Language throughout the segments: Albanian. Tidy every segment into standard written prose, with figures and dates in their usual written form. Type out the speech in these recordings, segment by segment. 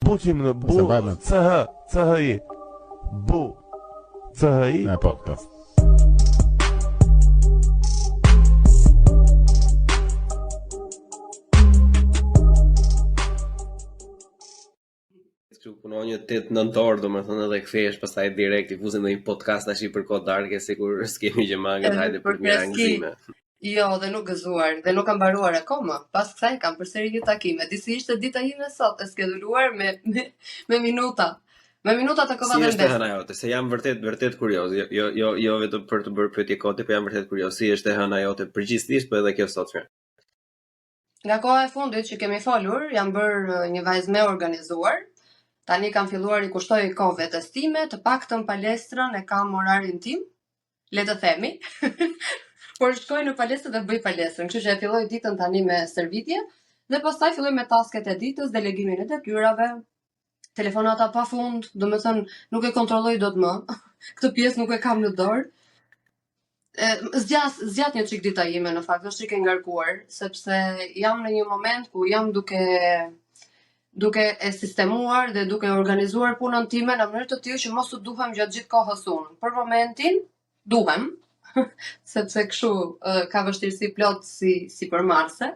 Buçim në Bu C H C H I Bu C H I. Ne po, po. Kështu punon një 8-9 orë, domethënë edhe kthehesh pastaj direkt i fusim në një podcast tash për kohë darke sikur s'kemi gjë mangët, hajde për mirë angzime. Jo, dhe nuk gëzuar, dhe nuk kam mbaruar akoma. Pas kësaj kam përsëri një takim. E di si ishte dita ime sot, e skeduluar me me, me minuta. Me minuta takova si dhe mbes. Si është e hëna jote? Se jam vërtet vërtet kurioz. Jo jo jo, jo vetëm për të bërë pyetje koti, po jam vërtet kurioz. Si është e hëna jote përgjithësisht, po edhe kjo sot. Nga koha e fundit që kemi folur, jam bërë një vajzë më e organizuar. Tani kam filluar i kushtoj kohë vetes time, të paktën palestrën e kam orarin tim, le të themi. Por shkoj në palestër dhe bëj palestrën, kështu që e filloj ditën tani me stërvitje dhe pastaj filloj me tasket e ditës, delegimin e detyrave, telefonata pa fund, domethënë nuk e kontrolloj dot më. Këtë pjesë nuk e kam në dorë. E, zgjat, zgjat një çik dita ime në fakt, është çik e ngarkuar, sepse jam në një moment ku jam duke duke e sistemuar dhe duke organizuar punën time në mënyrë të tillë që mos të duhem gjatë gjithë kohës unë. Për momentin duhem, sepse kështu ka vështirësi plot si sipërmarrëse.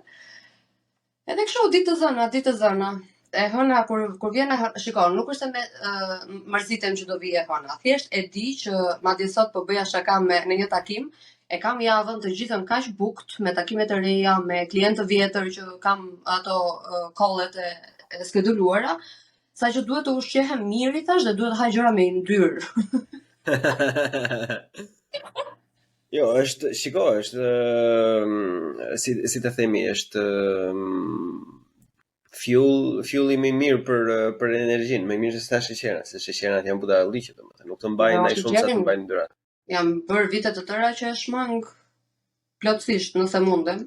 Edhe kështu ditë të zëna, ditë të zëna. E hëna kur kur vjen e hëna, shiko, nuk është se me uh, mërzitem që do vijë e hëna. Thjesht e di që madje sot po bëja shaka me në një takim, e kam javën të gjithën kaq booked me takime të reja, me klientë të vjetër që kam ato uh, call-et e, e skeduluara, saqë duhet të ushqehem mirë i thash dhe duhet të ha gjëra me yndyrë. Jo, është, shiko, është si si të themi, është fuel, fueli më i mirë për për energjinë, më i mirë se sa sheqerna, se sheqernat janë budalliqe domethënë, nuk të mbajnë aq shumë sa të mbajnë yndyrat. Jam bërë vite të tëra që e shmang plotësisht nëse mundem.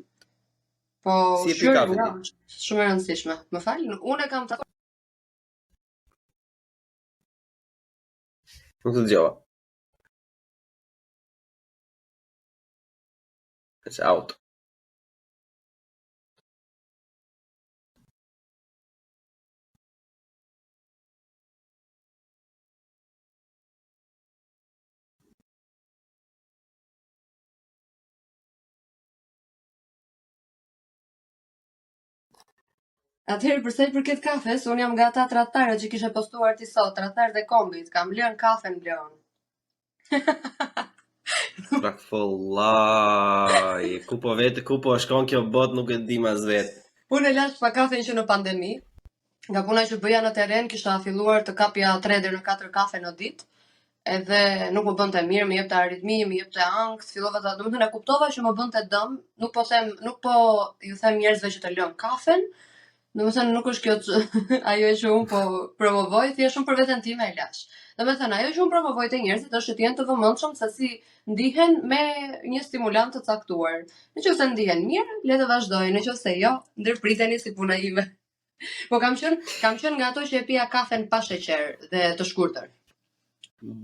Po si e pi kafen ti? Shumë e rëndësishme. Më fal, unë e kam të Nuk të dëgjova. It's out. Atëherë për sa i përket kafes, unë jam nga ata tradhtarët që kishe postuar ti sot, tradhtarët e kombit, kam lënë kafen Bleon. Stagfullaj, ku po vete, ku po shkon kjo botë nuk e di as vetë. Unë e lash pa kafen që në pandemi. Nga puna që bëja në terren kisha filluar të kapja 3 deri në 4 kafe në ditë. Edhe nuk më bënte mirë, më jepte aritmi, më jepte ankth, fillova ta, domethënë e kuptova që më bënte dëm, nuk po them, nuk po ju them njerëzve që të lënë kafen, Domethënë nuk është kjo që, ajo që unë po promovoj, thjesht unë për veten time e lash. Domethënë ajo që unë promovoj te njerëzit është që të jenë të vëmendshëm se si ndihen me një stimulant të caktuar. Në qoftë se ndihen mirë, le të vazhdojnë, në qoftë se jo, ndërpriteni si puna ime. Po kam qenë, kam qenë nga ato që e pija kafen pa sheqer dhe të shkurtër.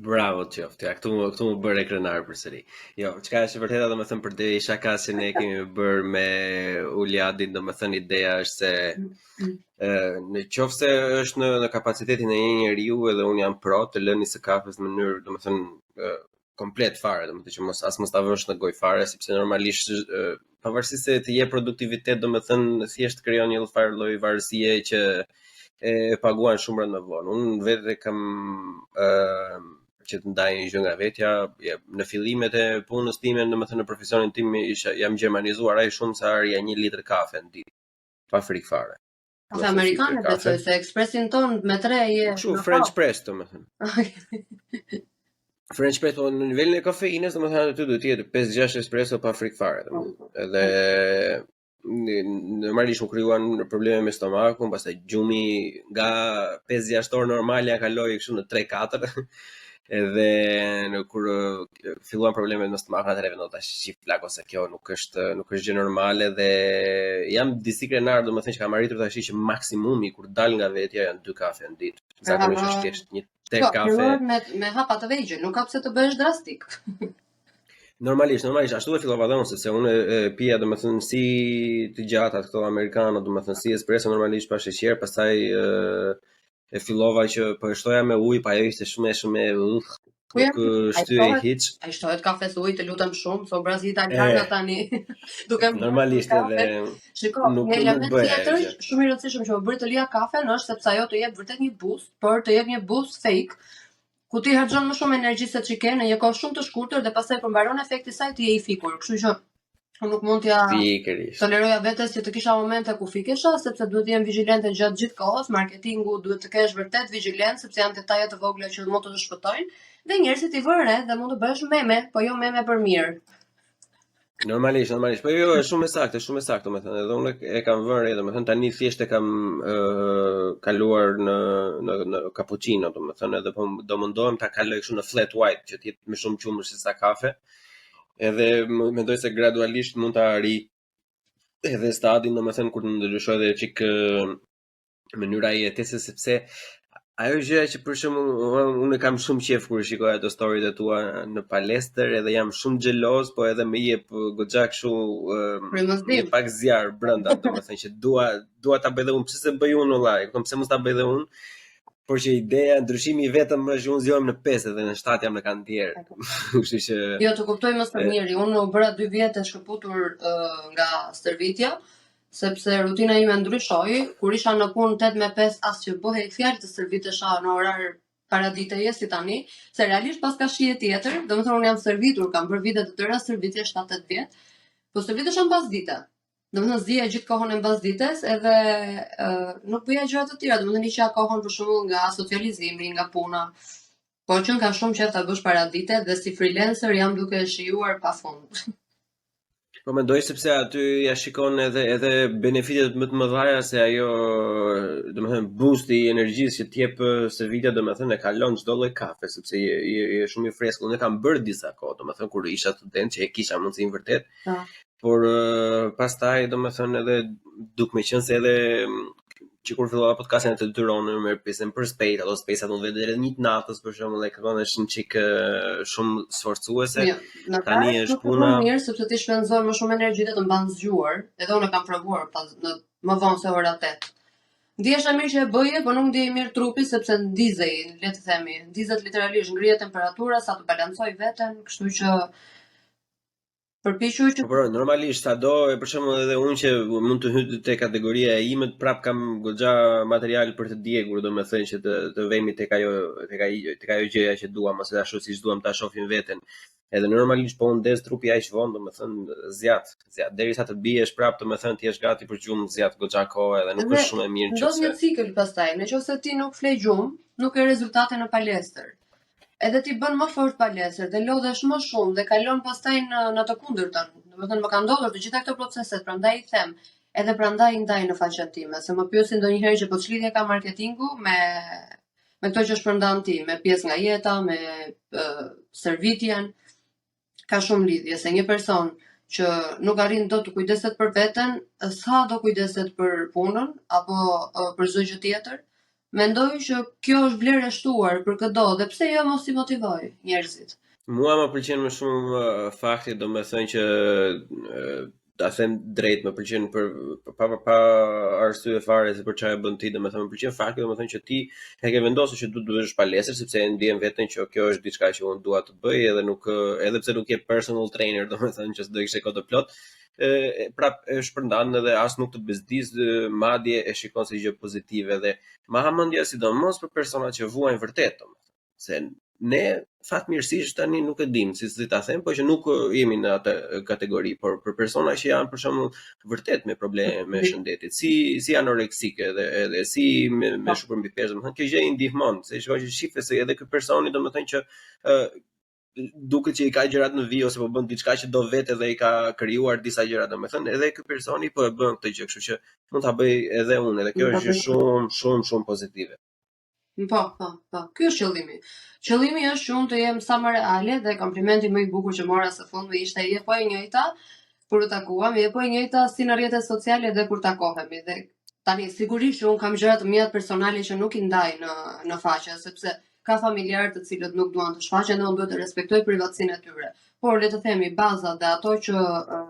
Bravo të qoftë. Ja, këtu më këtu më bëre krenar përsëri. Jo, çka është e vërteta domethënë përtej shakas që ne kemi bërë me Uliadin, domethënë ideja është se ë në qoftë se është në në kapacitetin e një njeriu edhe unë jam pro të lënies së kafes në mënyrë, domethënë ë, komplet fare, domethënë që mos as mos ta vësh në gojë fare, sepse normalisht ë, pavarësisht se të jep produktivitet, domethënë thjesht krijon një farë lloj varësie që e paguan shumë rëndë më vonë. Unë vetë kam ë që të ndaj një gjë nga vetja, ja, në fillimet e punës time, domethënë në profesionin tim isha jam gjermanizuar aq shumë sa arrija një litër kafe në ditë, pa frikë fare. Kafe amerikane besoj se ekspresin ton me tre je. Kështu French press domethënë. French press po në nivelin e kafeinës domethënë aty duhet të jetë 5-6 espresso pa frikë fare domethënë. Po. Edhe normalisht u krijuan probleme me stomakun, pastaj gjumi nga 5-6 orë normal ja kaloi kështu në 3-4. Edhe në kur filluan problemet me stomakun atëherë vendosa tash shif plako se kjo nuk është nuk është gjë normale dhe jam disi krenar domethënë që kam arritur tash që maksimumi kur dal nga vetja janë dy kafe në ditë. Zakonisht është thjesht një tek po, kafe. Me me hapa të vegjël, nuk ka pse të bëhesh drastik. Normalisht, normalisht ashtu e fillova dhe unë sepse unë e, e pija domethënë si të gjata këto amerikano, domethënë si espresso normalisht pa sheqer, pastaj e, E fillova që po e shtoja me ujë, pa ajo ishte shumë e shumë e uh, Po ja, nuk ai shtyhej shtohet, hiç. ai shtohet kafes ujë, të lutem shumë, se u bëra si italiana E, tani, duke më bërë normalisht kafe. edhe Shiko, nuk një nuk element bëhej ajo tjetër gjë. shumë i rëndësishëm që më bëri të lija kafen është sepse ajo të jep vërtet një boost, por të jep një boost fake, ku ti harxhon më shumë energji se ç'i ke në një kohë shumë të shkurtër dhe pastaj kur mbaron efekti i saj ti je i fikur. Kështu që unë nuk mund t'ja Pikërisht. toleroja vetes që të kisha momente ku fikesha, sepse duhet të jem vigjilente gjatë gjithë kohës, marketingu duhet të kesh vërtet vigjilent sepse janë detaje të vogla që mund të të shpëtojnë dhe njerëzit i vënë re dhe mund të bëhesh meme, po jo meme për mirë. Normalisht, normalisht. Po jo, është shumë e saktë, është shumë e saktë, domethënë, edhe unë e kam vënë re, domethënë tani thjesht e kam ë kaluar në në në cappuccino, domethënë, edhe po do mundohem ta kaloj kështu në flat white, që të jetë më shumë qumësht se sa kafe. Edhe më- mendoj se gradualisht mund ta arrij edhe stadin, domethënë kur të ndryshoj edhe çik ë, mënyra e jetesës sepse ajo gjëja që për shembull unë unë e kam shumë qejf kur shikoj ato storyt e tua në palestër edhe jam shumë xheloz, po edhe më jep uh, goxha kështu ë, më Frymëzim. jep pak zjarr brenda, domethënë që dua dua ta bëj edhe unë, pse se bëj unë vëlla, e kupton pse mos ta bëj edhe unë? Por që ideja, ndryshimi i vetëm është që unë zgjohem në 5 edhe në 7 jam në kantier. E kuptoj. Kështu që Jo, të kuptoj më së e, miri. Unë u bëra dy vjet e shkëputur uh, nga stërvitja, sepse rutina ime ndryshoi. Kur isha në punë 8 me 5, as që bëhej fjalë të stërvitesha në orar paraditeje si tani, se realisht pas ka shije tjetër, domethënë unë jam stërvitur, kam bërë vite të tëra stërvitje 7-8 vjet, po stërvitesha mbas dite. Domethënë zija gjithë kohën e mbas dites edhe uh, nuk bëja gjëra të tjera, domethënë hiqja kohën për shembull nga socializimi, nga puna. Po që kam shumë qejf ta bësh paradite dhe si freelancer jam duke e shijuar pafund. Po mendoj sepse aty ja shikon edhe edhe benefitet më të mëdha se ajo, domethënë boosti i energjisë që të jep eh, stërvitja, domethënë e kalon çdo lloj kafe sepse je je, je shumë i freskët. Unë e kam bërë disa kohë, domethënë kur isha student që e kisha mundësinë vërtet, Po. por eh, pastaj domethënë edhe duke më qenë se edhe mm, që kur fillova podcastin të detyronin me pjesën për space, ato space-at unë vetë deri në një të natës për shembull, e këto është një çik eh, shumë sforcuese. Jo, në Tani darkë është nuk të bën puna mirë sepse ti shpenzon më shumë energji dhe të mban zgjuar. Edhe unë e kam provuar pas në më vonë se ora 8. Ndihesha mirë që e bëje, po nuk ndihej mirë trupi sepse ndizej, le të themi, ndizet literalisht, ngrihet temperatura sa të balancoj veten, kështu që përpiqu që Po po, normalisht sado e për shembull edhe unë që mund të hyj te kategoria e ime, prap kam goxha material për të djegur, domethënë që të të vemi tek ajo tek ai tek ajo gjëja që duam ose ashtu siç duam ta shohim veten. Edhe normalisht po u ndez trupi aq vonë, domethënë zjat, zjat derisa të biesh prap, domethënë ti jesh gati për gjumë zjat goxha kohë edhe nuk Dhe është shumë e mirë ndodh një nëse cikël pastaj, në qoftë se ti nuk fle gjumë, nuk ke rezultate në palestër. Edhe ti bën më fort palestër dhe lodhesh më shumë dhe kalon pastaj në në të kundërtën. Domethënë më ka ndodhur të gjitha këto proceset, prandaj i them, edhe prandaj i ndaj në faqen time, se më pyesin ndonjëherë që po ç'lidhje ka marketingu me me këto që shpërndan ti, me pjesë nga jeta, me ë, stërvitjen, ka shumë lidhje se një person që nuk arrin dot të kujdeset për veten, sa do kujdeset për punën apo ë, për çdo gjë tjetër, mendoj që kjo është vlerë e shtuar për këdo dhe pse jo mos i motivoj njerëzit. Mua më pëlqen më shumë eh, fakti, domethënë që eh, ta them drejt, më pëlqen për pa pa, pa arsye fare se për çfarë e bën ti, domethënë më pëlqen fakti, domethënë që ti e ke vendosur që du të bësh palestër sepse e ndjen veten që kjo është diçka që unë dua të bëj edhe nuk eh, edhe pse nuk je personal trainer, domethënë që s'do kishe kohë të plot, e, e, prap e shpërndan edhe as nuk të bezdis, e, madje e shikon si gjë pozitive dhe ma ha mendja sidomos për persona që vuajnë vërtet, domethënë se ne fatmirësisht tani nuk e dim si si ta them, po që nuk ë, jemi në atë kategori, por për persona që janë për shembull vërtet me probleme me shëndetit, si si anoreksike edhe edhe si me me Po. shumë mbipeshë, domethënë kjo gjë i ndihmon, se shikoj që shife se edhe ky personi domethënë që ë duket që i ka gjërat në vijë ose po bën diçka që do vetë edhe i ka krijuar disa gjëra, domethënë edhe ky personi po e bën këtë gjë, kështu që mund ta bëj edhe unë, edhe kjo Mund ta është gjë bëj. shumë shumë shumë pozitive. Po, po, po. Ky është qëllimi. Qëllimi është që unë të jem sa më reale dhe komplimenti më i bukur që mora së fundmi ishte je po e njëjta kur u takuam, je po e njëjta si në rrjetet sociale dhe kur takohemi. Dhe tani sigurisht që unë kam gjëra të mia personale që nuk i ndaj në në faqe, sepse ka familjarë të cilët nuk duan të shfaqen dhe unë duhet të respektoj privatësinë e tyre. Por le të themi bazat dhe ato që ë,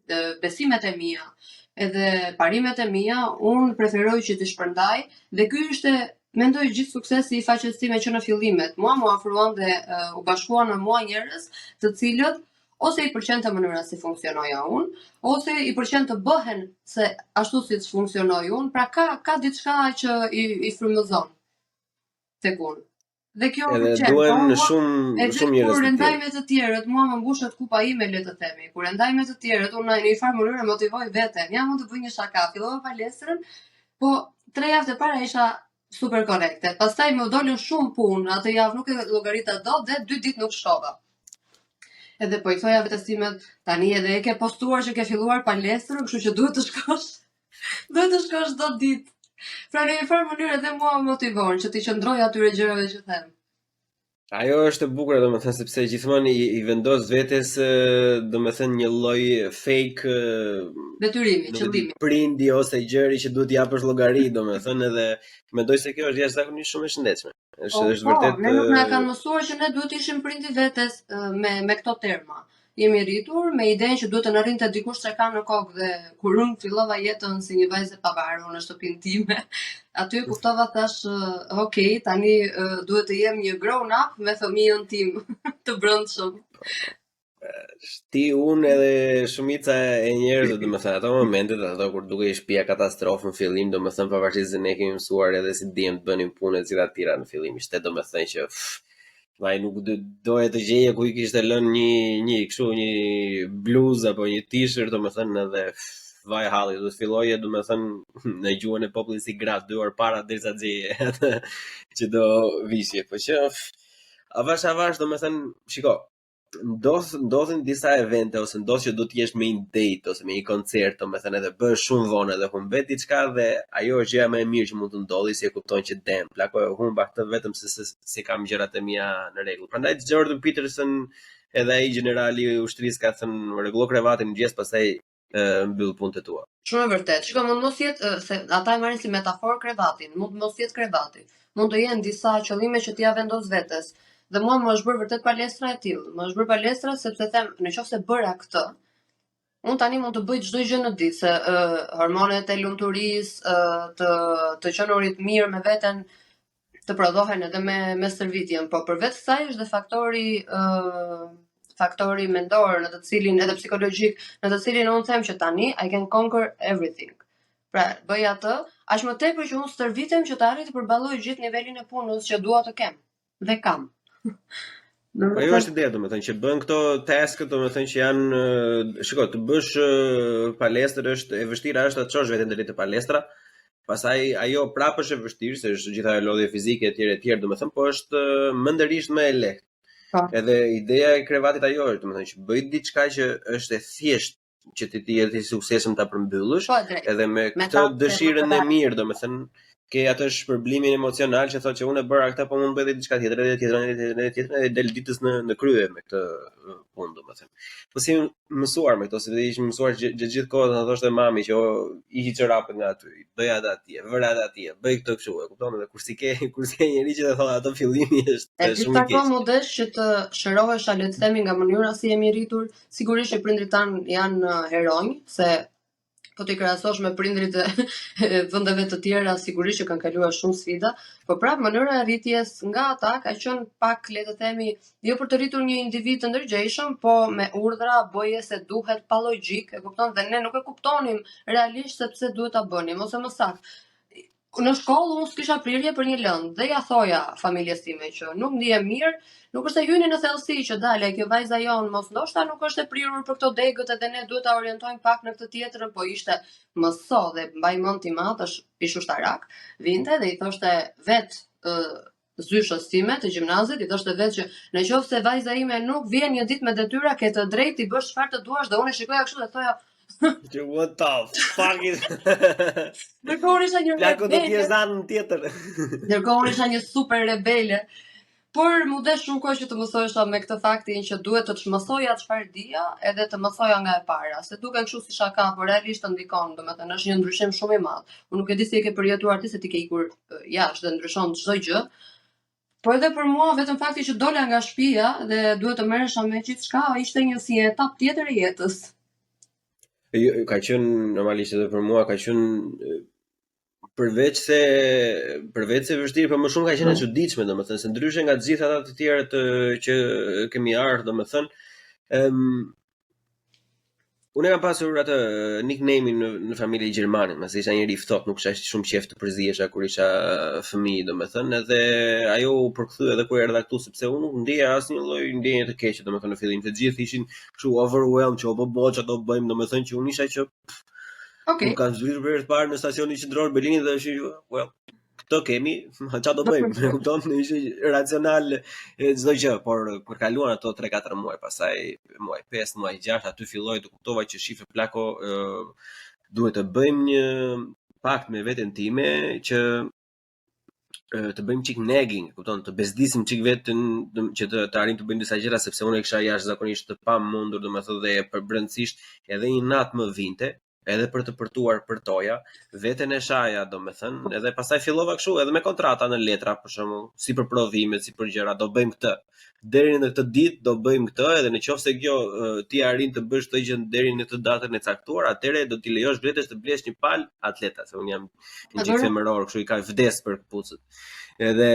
dhe besimet e mia edhe parimet e mia, unë preferoj që t'i shpërndaj dhe ky ishte. Mendoj gjithë suksesi i faqes time që në fillimet, mua m'u afruan dhe uh, u bashkuan me mua njerëz të cilët ose i pëlqente mënyra si funksionoja unë, ose i pëlqen të bëhen se ashtu siç funksionoj unë, pra ka ka diçka që i, i frymëzon tek unë. Dhe kjo më pëlqen. Duhen po, shumë edhe shumë njerëz. Kur e ndaj me të tjerët, mua më mbushet kupa ime le të themi. Kur e ndaj me të tjerët, unë në një farë mënyre motivoj veten. Ja mund të bëj një shaka, fillova palestrën, po tre javët e para isha super korrekte. Pastaj më dolën shumë punë, atë javë nuk e llogarita dot dhe dy ditë nuk shkova. Edhe po i thoja vetes time, tani edhe e ke postuar që ke filluar palestrën, kështu që duhet të shkosh. Duhet të shkosh çdo ditë. Pra në një farë mënyrë edhe mua më motivon që t'i qëndroj atyre gjërave që them. Ajo është e bukur, domethënë sepse gjithmonë i, i vendos vetes, domethënë një lloj fake detyrimi, qëllimi. Prindi ose gjëri që duhet t'i japësh llogari, domethënë edhe mendoj se kjo është jashtëzakonisht shumë e shëndetshme. Është po, është po, vërtet Ne nuk na kanë mësuar që ne duhet të ishim prindi vetes me me këto terma. Jemi rritur me idenë që duhet të na rrinte dikush çka ka në kokë dhe kur unë fillova jetën si një vajzë e pavarur në shtëpinë time, aty e kuptova thashë, ok, tani duhet të jem një grown up me fëmijën tim të brendshëm. Ti unë edhe shumica e njerëzve, domethënë ato momentet ato kur dukej shtëpia katastrofë në fillim, domethënë pavarësisht se ne kemi mësuar edhe si djem të bënim punë e të gjitha të tjera në fillim, ishte domethënë që pff, Ai nuk do doje të gjeje ku i kishte lënë një një kështu një bluzë apo një t-shirt, domethënë edhe vaj halli, do të filloje domethënë në gjuhën e popullit si gratë dy orë para derisa të gjeje atë që do vishje. Po që avash avash domethënë, shiko, ndodh ndodhin disa evente ose ndodh që do të jesh me një date ose me një koncert, domethënë edhe bëhesh shumë vonë edhe humbet diçka dhe ajo është gjëja më e mirë që mund të ndodhi si e kupton që damn, plako e humba këtë vetëm se se s'i kam gjërat e mia në rregull. Prandaj Jordan Peterson edhe ai gjenerali i ushtrisë ka thënë rregullo krevatin në mëngjes pastaj mbyll punët e tua. Shumë e vërtetë. Shiko, mund mos jetë se ata e marrin si metaforë krevatin, mund të mos jetë krevati. Mund të jenë disa qëllime që ti ja vendos vetes. Dhe mua më është bërë vërtet palestra e tillë. Më është bërë palestra sepse them, në qoftë se bëra këtë, unë tani mund të bëj çdo gjë në ditë, se uh, hormonet e lumturisë, uh, të të qenurit mirë me veten të prodhohen edhe me me stërvitjen, po përveç kësaj është dhe faktori ë uh, faktori mendor në të cilin edhe psikologjik, në të cilin unë them që tani I can conquer everything. Pra, bëj atë, aq më tepër që unë stërvitem që të arrij të përballoj gjithë nivelin e punës që dua të kem dhe kam. Po ajo është ideja, domethënë që bën këto task, domethënë që janë, shiko, të bësh palestër është e vështira është ta çosh veten deri te palestra. Pastaj ajo prapë është e vështirë se është gjithë ajo lodhje fizike etj etj, domethënë po është mendërisht më e lehtë. Po. Edhe ideja e krevatit ajo është, domethënë që bëj diçka që është e thjeshtë që ti të jesh i suksesshëm ta përmbyllësh, po, edhe me këtë dëshirën e mirë, domethënë ke atë shpërblimin emocional që thotë që unë e bëra këtë, po mund të bëj edhe diçka tjetër, edhe tjetër, edhe tjetër, edhe tjetër, edhe del ditës në në krye me këtë punë, domethënë. Po si mësuar me këto, se ishim mësuar gjatë gjithë kohës, na thoshte mami që o hiqi çorapet nga aty, bëj atë atje, vëre atë atje, bëj këtë kështu, e kupton edhe kur s'i ke, kur s'ke njeri që të thotë ato fillimi është e shumë i keq. E di sa desh që të shërohesh, le të themi nga mënyra si jemi rritur, Sigurisht që prindërit tanë janë eh, heronj, se po t'i krahasosh me prindërit e vendeve të tjera, sigurisht që kanë kaluar shumë sfida, po prapë mënyra e rritjes nga ata ka qenë pak, le të themi, jo për të rritur një individ të ndërgjegjshëm, po me urdhra bëje se duhet pa logjikë, e kupton? Dhe ne nuk e kuptonim realisht se pse duhet ta bënim, ose më saktë Në shkollë unë s'kisha prirje për një lëndë dhe ja thoja familjes time që nuk ndihem mirë, nuk është se hynin në thellësi që dale, kjo vajza jonë mos ndoshta nuk është e prirur për këto degët edhe ne duhet ta orientojmë pak në këtë tjetrën, po ishte mëso dhe mbaj mend im atë është ish ushtarak, vinte dhe i thoshte vetë zyshës time të gjimnazit, i thoshte vetë që në qoftë se vajza ime nuk vjen një ditë me detyra, ke të drejtë t'i bësh çfarë të duash dhe unë e shikoja kështu dhe thoja Që what the fuck is Ndërkohë unë isha një rebele. Plako do të jesh anën tjetër. Ndërkohë unë isha një super rebele. Por m'u desh shumë kohë që të mësohesha me këtë faktin që duhet të çmësoja çfarë dija edhe të mësoja nga e para. Se duken kështu si shaka, por realisht të ndikon, domethënë është një ndryshim shumë i madh. Unë nuk e di si e ke përjetuar ti se ti ke ikur jashtë dhe ndryshon çdo gjë. Po edhe për mua vetëm fakti që dola nga shtëpia dhe duhet të merresha me gjithçka ishte një si etapë tjetër e jetës. Jo, ka qenë normalisht edhe për mua ka qenë. Përveç se përveç se vështirë, por më shumë ka qenë e çuditshme, domethënë se ndryshe nga të gjithë ata të tjerët që kemi ardhur, domethënë, ëm Unë e kam pasur atë nickname-in në, në familje Gjermanin, se isha njeri i ftohtë, nuk kisha shumë qejf të përzihesha kur isha fëmijë, domethënë, edhe ajo u përkthye edhe kur erdha këtu sepse unë nuk ndjeja asnjë lloj ndjenje të keqe, domethënë në fillim të gjithë ishin kështu overwhelmed që o bo bo çfarë do bëjmë, domethënë që unë isha që Okej. Kur kam zbritur për herë të parë në stacionin qendror të Berlinit dhe është well, këtë kemi, çfarë do bëjmë, e kupton? Ishte racional çdo gjë, por kur kaluan ato 3-4 muaj, pastaj muaj 5, muaj 6, aty filloi të kuptova që shife plako duhet të bëjmë një pakt me veten time që të bëjmë çik nagging, kupton, të bezdisim çik veten që të, të arrijmë të bëjmë disa gjëra sepse unë e kisha jashtëzakonisht të pamundur, domethënë dhe përbrendësisht edhe një natë më vinte, edhe për të përtuar përtoja, veten e shaja, domethënë, edhe pastaj fillova kështu edhe me kontrata në letra, për shembull, si për provimet, si për gjëra, do bëjmë këtë. Deri në këtë ditë do bëjmë këtë, edhe në qoftë se kjo ti arrin të bësh këtë gjë deri në këtë datën e caktuar, atëherë do t'i lejosh vetes të blesh një palë atleta, se unë jam një çik femëror, kështu i ka vdes për këpucët. Edhe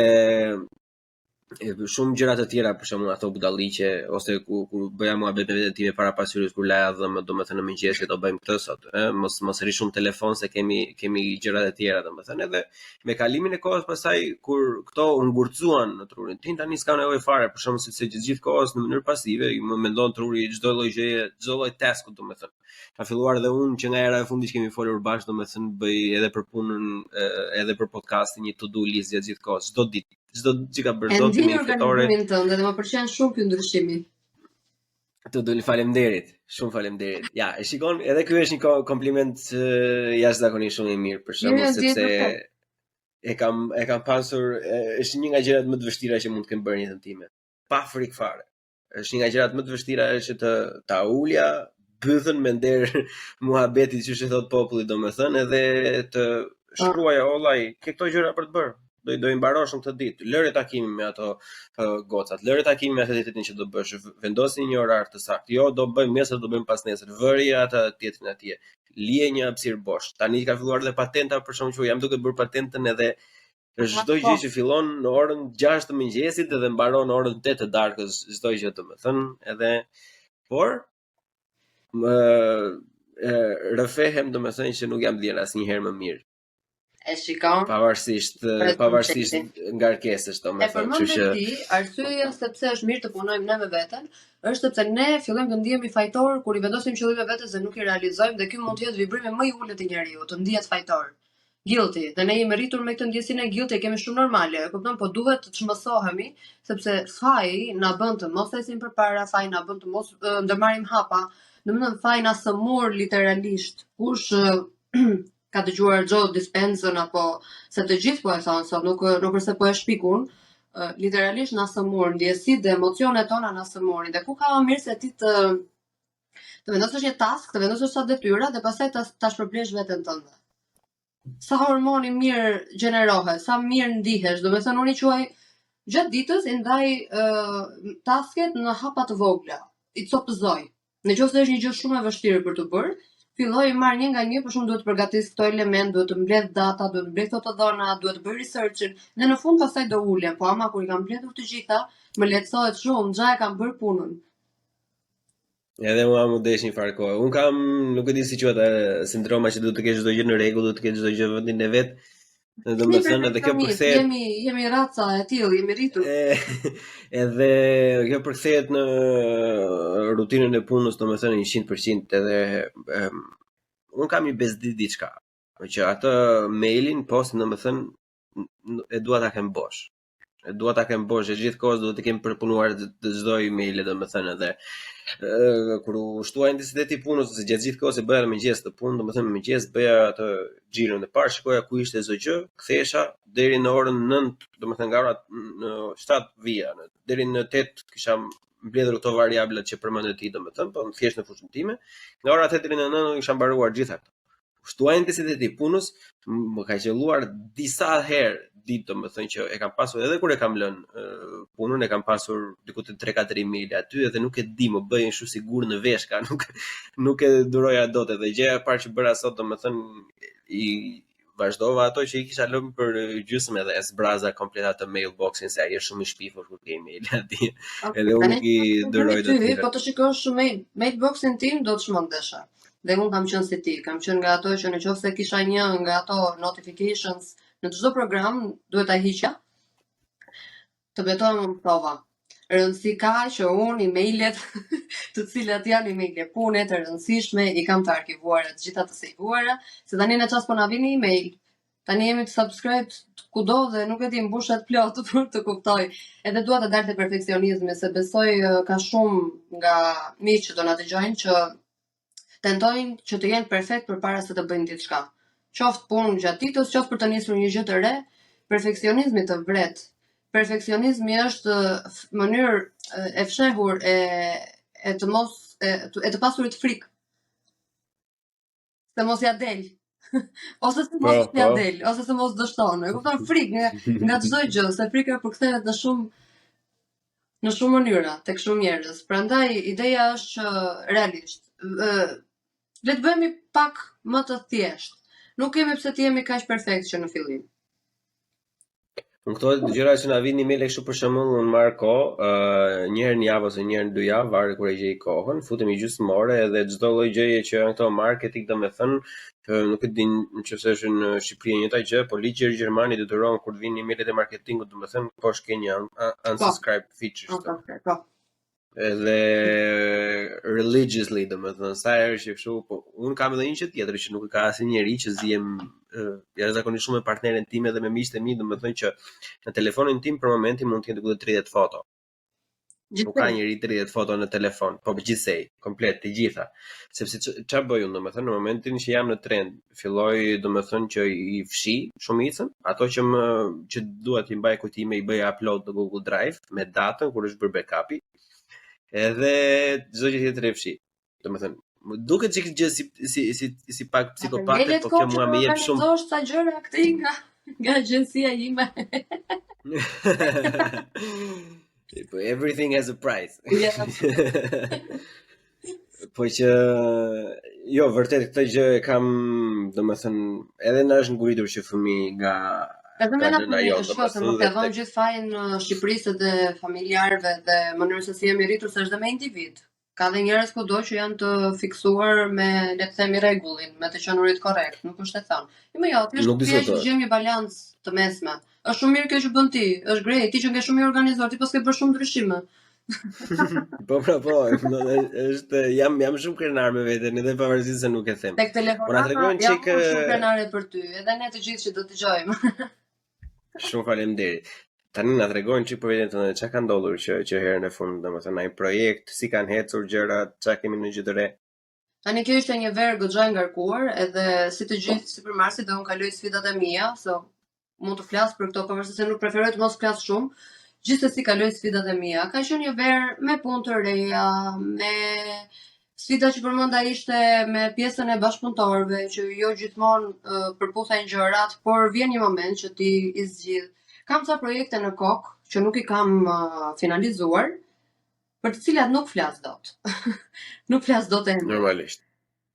e, shumë gjëra të tjera, për shembull ato budalliqe ose ku kur bëja muhabet me veten time para pasqyrës kur laja dhëmbët, domethënë në mëngjes që do bëjmë këtë sot, ë, mos mos rri shumë telefon se kemi kemi gjëra të tjera, domethënë edhe me kalimin e kohës pastaj kur këto u ngurtësuan në trurin tim, tani s'ka nevojë fare, për shembull sepse gjithë gjithë kohës në mënyrë pasive më mendon truri çdo lloj gjëje, çdo lloj tasku domethënë. Ka filluar edhe unë që nga hera e fundit që kemi folur bashkë, domethënë bëj edhe për punën, edhe për podcastin një to do list gjatë gjithë kohës, çdo ditë, çdo ditë që ka bërë zoti me fletore. E tënde dhe më pëlqen shumë ky ndryshimi. Të do faleminderit, shumë faleminderit. Ja, e shikon, edhe ky është një kompliment jashtëzakonisht shumë i mirë për shembull sepse e kam e kam pasur e, është një nga gjërat më të vështira që mund të kem bërë në jetën time. Pa frikë fare. Është një nga gjërat më të vështira është që të ta ulja bythën me nder muhabetit siç e thot populli domethënë edhe të po. shkruaja ollaj ke këto gjëra për të bërë do do i mbarosh në këtë ditë. Lëre takimin me ato uh, gocat, lëre takimin me atë tjetrin që do bësh, vendosni një orar të saktë. Jo, do bëjmë nesër, do bëjmë pasnesër. Vëri atë tjetrin atje. Lije një hapësirë bosh. Tani ka filluar edhe patenta për shembull që jam duke bërë patentën edhe është çdo gjë që fillon në orën 6 të mëngjesit edhe mbaron në orën 8 të darkës, çdo gjë domethënë, edhe por më e, rrëfehem domethënë që nuk jam ndjerë asnjëherë më mirë. E shikon. Pavarësisht pavarësisht ngarkesës, domethënë, kështu që ti, arsyeja se pse është mirë të punojmë ne me veten, është sepse ne fillojmë të ndihemi fajtor kur i vendosim qëllime vetes dhe nuk i realizojmë dhe ky mund të jetë vibrimi më i ulët i njeriu, të ndihet fajtor. Guilty, dhe ne jemi rritur me këtë ndjesinë e guilty, e kemi shumë normale, e kupton, po duhet të çmësohemi, sepse faji na bën të mos ecim përpara, faji na bën të mos ndërmarrim hapa, domethënë faji na sëmur literalisht. Kush ka dëgjuar Joe Dispenza apo se të gjithë po e thonë sot, nuk nuk është se po e shpik unë, literalisht na sëmur ndjesitë dhe emocionet tona na sëmurin. Dhe ku ka më mirë se ti të të vendosësh një task, të vendosësh sa detyra dhe pastaj ta ta shpërblesh veten tënde. Sa hormoni mirë gjenerohet, sa mirë ndihesh, domethënë unë i quaj gjatë ditës i ndaj uh, tasket në hapa të vogla, i copëzoj. Në qoftë se është një gjë shumë e vështirë për të bërë, filloj i marr një nga një, për shembull duhet të përgatis këto element, duhet të mbledh data, duhet të mbledh këto të dhëna, duhet të bëj researchin, dhe në fund pastaj do ulem, po ama kur i kam mbledhur të gjitha, më lehtësohet shumë, xha e kam bërë punën. Edhe mua më desh një farë kohë. Unë kam, nuk e di si quhet sindroma që duhet të kesh çdo gjë në rregull, duhet të kesh çdo gjë në vendin e vet. Dhe domethënë edhe kjo përkthehet jemi jemi raca e tillë, jemi rritur. E, edhe kjo përkthehet në rutinën e punës, domethënë 100% edhe e, unë kam një bezdi diçka, që atë mailin post domethënë e dua ta kem bosh. E dua ta kem bosh, e gjithë kohës duhet të kem përpunuar të çdo email domethënë edhe ë kur u shtua intensiteti i punës ose gjatë gjithë kohës e bëja në mëngjes të punë, domethënë në mëngjes bëja atë xhiron e parë, shikoja ku ishte çdo gjë, kthehesha deri në orën 9, domethënë nga ora në 7 vija, në, deri në 8 kisha mbledhur këto variablat që përmende ti domethënë, po thjesht në fushën time, nga ora 8 deri në 9 kisha mbaruar gjitha këto. Shtua intensiteti i punës, më ka qelluar disa herë ditë, domethënë që e kam pasur edhe kur e kam lënë punën, e kam pasur diku te 3-4 email aty edhe nuk e di, më bëjnë kështu si gur në veshka, nuk nuk e duroja dot edhe gjëja e parë që bëra sot, domethënë i. vazhdova ato që i kisha lënë për gjysmë edhe e zbraza komplet atë mailboxin se ai është shumë i shpifur kur ke email atje. Okay, edhe unë nuk i duroj dot. Ty, po të shikosh mail, mailboxin tim do të çmendesha. Dhe unë kam qenë si ti, kam qenë nga ato që në qoftë se kisha një nga ato notifications në çdo program duhet ta hiqja. Të betohem u mësova. Rëndësi ka që unë emailet, të cilat janë emaile pune të rëndësishme, i kam të arkivuara të gjitha të sejvuara, se tani në çast po na vjen email. Tani jemi të subscribe kudo dhe nuk e di mbushet plot për të kuptoj. Edhe dua të dal te perfeksionizmi, se besoj ka shumë nga miq që do na dëgjojnë që tentojnë që të jenë perfekt përpara se të bëjnë diçka. Qoftë punë gjatë ditës, qoftë për të nisur një gjë të re, perfeksionizmi të vret. Perfeksionizmi është mënyrë e fshehur e e të mos e, e të pasurit frikë. Se mos ja del. ose se mos po, ja po. del, ose se mos dështon. E kupton frikë nga nga çdo gjë, se frika përkthehet në shumë në shumë mënyra tek shumë njerëz. Prandaj ideja është që realisht ë le të bëhemi pak më të thjeshtë. Nuk kemi pse të jemi kaq perfekt që në fillim. Në këto gjëra që na vijnë email kështu për shembull, unë marr kohë, uh, një herë në javë ose një herë në dy javë, varet kur e gjej kohën, futem një gjysmë ore edhe çdo lloj gjëje që janë këto marketing, domethënë, nuk e di nëse është në Shqipëri e njëjta gjë, po ligji gjerman i detyron kur të vijnë emailet e marketingut, domethënë poshtë ke një po. unsubscribe feature. Po, po, po. Edhe religiously, domethënë, sa herë që kështu, po unë kam edhe një gjë tjetër që nuk e ka asnjë njeri që zihem jashtëzakonisht shumë me partneren time dhe me miqtë e mi, domethënë që në telefonin tim për momentin mund të jenë diku te 30 foto. Nuk ka njeri 30 foto në telefon, po gjithsej, komplet të gjitha. Sepse ça bëj unë, domethënë në momentin që jam në tren, filloj domethënë që i fshi shumicën, ato që më që dua t'i mbaj kujtime i bëj upload në Google Drive me datën kur është bërë backupi. Edhe çdo gjë tjetër e fshi. Domethënë, më duket çik gjë si si si si pak psikopate, po kjo mua më jep shumë. Është sa gjëra këtej nga nga agjencia ime. Po everything has a price. Yeah. po që jo, vërtet këtë gjë e kam, domethënë, edhe na është nguritur që fëmijë nga Edhe me na jo, shiko, se nuk e vëmë gjithë fajin në Shqipërisë dhe familjarëve dhe mënyrën se si jemi rritur, se është dhe me individ. Ka dhe njerëz kudo që janë të fiksuar me, le të themi, rregullin, me të qenurit korrekt, nuk është e thënë. Jo, më jo, thjesht thjesht të gjejmë një balancë të mesme. Është shumë mirë kjo që bën ti, është great, ti që je shumë i organizuar, ti paske bërë shumë ndryshime. po pra po, është jam jam shumë krenar me veten, edhe pavarësisht se nuk e them. Tek telefonata, po na tregon çik jam shumë krenare për ty, edhe ne të gjithë që do të dëgjojmë. Shumë faleminderit. Tani na tregon çik për veten tënde, çka ka ndodhur që që herën e fundit, domethënë ai projekt, si kanë ecur gjërat, çka kemi ndonjë gjë të re? Tani kjo ishte një verë goxha e ngarkuar, edhe si të gjithë sipërmarrësit dhe unë kaloj sfidat e mia, so mund të flas për këto pavarësisht se nuk preferoj të mos flas shumë. Gjithsesi kaloj sfidat e mia. Ka qenë një verë me punë të reja, me Sfida që përmenda ishte me pjesën e bashkëpunëtorëve që jo gjithmonë uh, përputhen gjërat, por vjen një moment që ti i zgjidh. Kam ca projekte në kokë që nuk i kam uh, finalizuar, për të cilat nuk flas dot. nuk flas dot ende. Normalisht.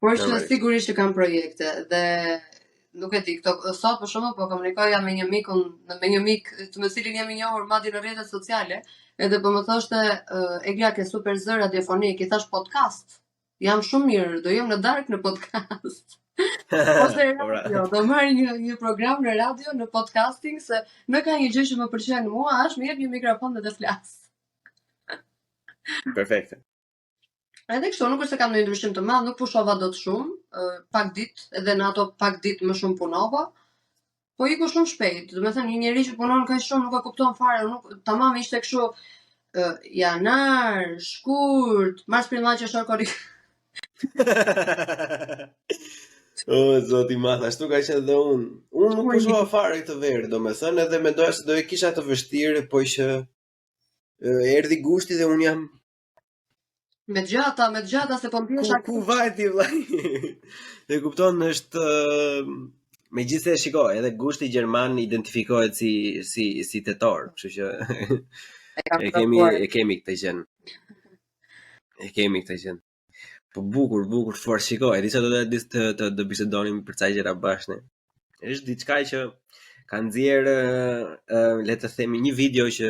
Por që sigurisht që kam projekte dhe nuk e di, këto sot për shembull po komunikoja me një mikun, me një mik të me cilin jemi njohur madje në rrjetet sociale, edhe po më thoshte uh, Egla ke super zë radiofonik, i thash podcast. Jam shumë mirë, do jem në darkë në podcast. Ose po pra. radio, do marr një një program në radio në podcasting se në ka një gjë që më pëlqen mua, është më jep një mikrofon dhe të flas. Perfekte. Edhe kështu, nuk është se kam ndonjë ndryshim të madh, nuk pushova dot shumë, pak ditë, edhe në ato pak ditë më shumë punova. Po iku shumë shpejt, domethënë një njeri që punon kaq shumë nuk e kupton fare, nuk tamam ishte kështu janar, shkurt, mars, prill, maj, qershor, korrik. O, zoti i madh, ashtu ka qenë dhe unë. Unë nuk pushova fare këtë verë, domethënë edhe mendoja se do e kisha të vështirë, po që erdhi gushti dhe unë jam Me të gjata, me të gjata se po ndjesha. Ku, ku vajti vllai? E kupton është megjithëse shiko, edhe gushti gjerman identifikohet si si si tetor, kështu që e, e kemi e kemi këtë gjën. E kemi këtë gjën. Po bukur, bukur, fort shiko, e di sa do të të të, të bisedonim për ca gjëra bashkë ne. Është diçka që ka nxjerr le të themi një video që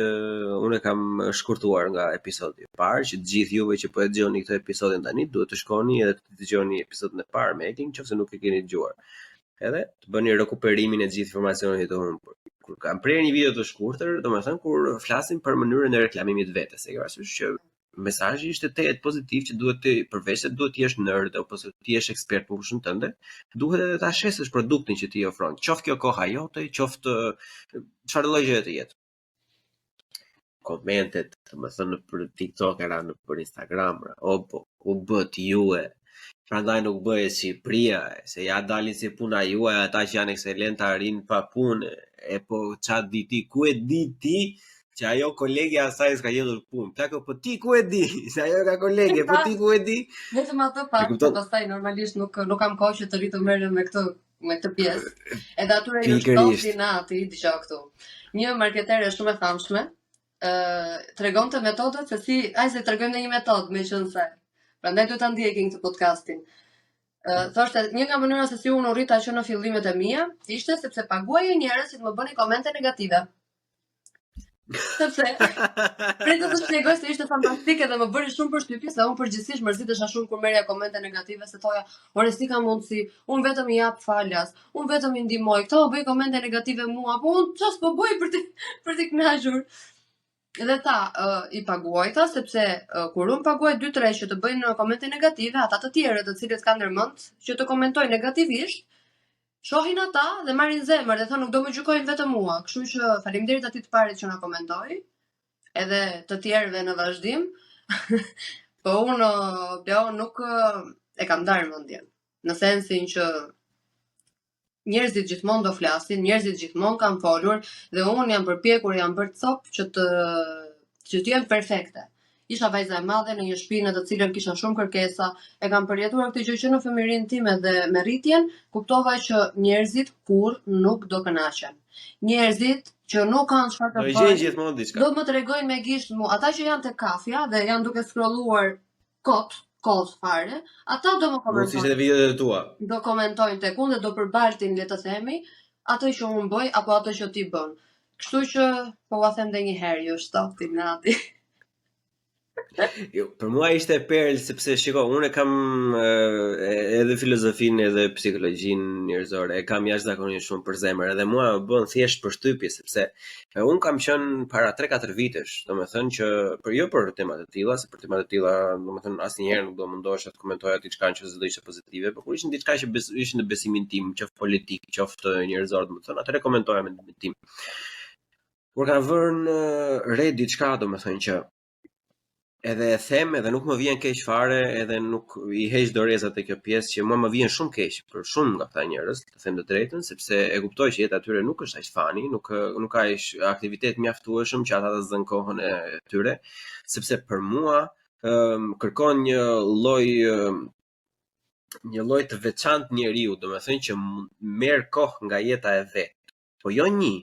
unë e kam shkurtuar nga episodi i parë, që të gjithë juve që po e dëgjoni këtë episodin tani duhet të shkoni edhe të dëgjoni episodin e parë me Eglin, nëse nuk e keni dëgjuar. Edhe të bëni rekuperimin e gjithë informacionit të humbur. Kur kam prerë një video të shkurtër, domethënë kur flasim për mënyrën e reklamimit të vetes, e ke parasysh që mesazhi ishte tejet pozitiv që duhet të përveç se duhet të jesh nerd apo se të jesh ekspert në fushën tënde, duhet edhe ta shesësh produktin që ti ofron, qoftë kjo koha jote, qoftë çfarë lloj gjëje të jetë. Komentet, domethënë për TikTok era në për Instagram, o po, u bët jue. Prandaj nuk bëhet Shqipëria, se ja dalin si puna juaj, ata që janë ekselentë arrin pa punë, e po ça di ti, ku e di ti që ajo kolegja asaj s'ka gjetur punë. Plako, po ti ku e di? Se ajo ka kolege, po ti ku e di? Vetëm atë pak, po pastaj normalisht nuk nuk kam kohë që të rri të merrem me këtë me këtë pjesë. Edhe atyre ju shtoftë inati, dëgjo këtu. Një marketere shumë e famshme, ë tregonte metodat se si, ai se tregojmë ndonjë metodë meqenëse. Prandaj duhet ta ndjekin këtë podcastin. Ë thoshte një nga mënyrat se si unë u rrita që në fillimet e mia, ishte sepse paguaja njerëz që të më bënin komente negative. Sepse Prit të të shpjegoj se ishte fantastike dhe më bëri shumë përshtypje se unë përgjithsisht mërzitesha shumë kur merrja komente negative se thoja, "Ore si ka mundësi, unë vetëm i jap falas, unë vetëm i ndihmoj, këta më bëjnë komente negative mua, po unë çfarë s'po bëj për të për t'i kënaqur." Dhe tha, uh, i paguaj tha sepse uh, kur unë paguaj 2-3 që të bëjnë komente negative, ata të tjerët të cilët kanë ndërmend që të komentojnë negativisht, Shohin ata dhe marrin zemër dhe thonë nuk do më gjykojnë vetëm mua. Kështu që faleminderit atij të parit që na komentoi, edhe të tjerëve në vazhdim. po unë Beo nuk e kam ndarë mendjen. Në sensin që njerëzit gjithmonë do flasin, njerëzit gjithmonë kanë folur dhe unë jam përpjekur, jam bërë copë që të që të jem perfekte. Isha vajza e madhe në një shtëpi në të cilën kisha shumë kërkesa, e kam përjetuar këtë gjë që në fëmijërinë time dhe me rritjen, kuptova që njerëzit kurrë nuk do kënaqen. Njerëzit që nuk kanë çfarë të bëjnë. Do gjejnë gjithmonë diçka. Do më tregojnë me gisht mua, ata që janë te kafja dhe janë duke scrolluar kot, kot fare, ata do më komentojnë. Mund të videot e tua. Do komentojnë tek unë dhe do përbaltin, le të themi, atë që unë bëj apo atë që ti bën. Kështu që po ua them edhe një herë, ju shtoftë inati. Jo, për mua ishte perlë sepse shiko, unë e kam edhe filozofinë edhe psikologjinë njerëzore, e kam jashtëzakonisht shumë për zemër, edhe mua më bën thjesht përshtypje sepse unë kam qenë para 3-4 vitesh, domethënë që për jo për tema të tilla, se për tema të tilla, domethënë asnjëherë nuk do mundohesha të komentoja diçka nëse do ishte pozitive, por kur ishin diçka që bes, ishin në besimin tim, qoftë politik, qoftë njerëzor, domethënë atëherë komentoja mendimin tim. Por kam vënë re diçka, domethënë që edhe e them edhe nuk më vjen keq fare, edhe nuk i heq doreza te kjo pjesë që mua më vjen shumë keq për shumë nga këta njerëz, të them të drejtën, sepse e kuptoj që jeta e tyre nuk është aq funny, nuk nuk ka aq aktivitet mjaftueshëm që ata të zënë kohën e tyre, sepse për mua ëm kërkon një lloj një lloj të veçantë njeriu, domethënë që merr kohë nga jeta e vet. Po jo një,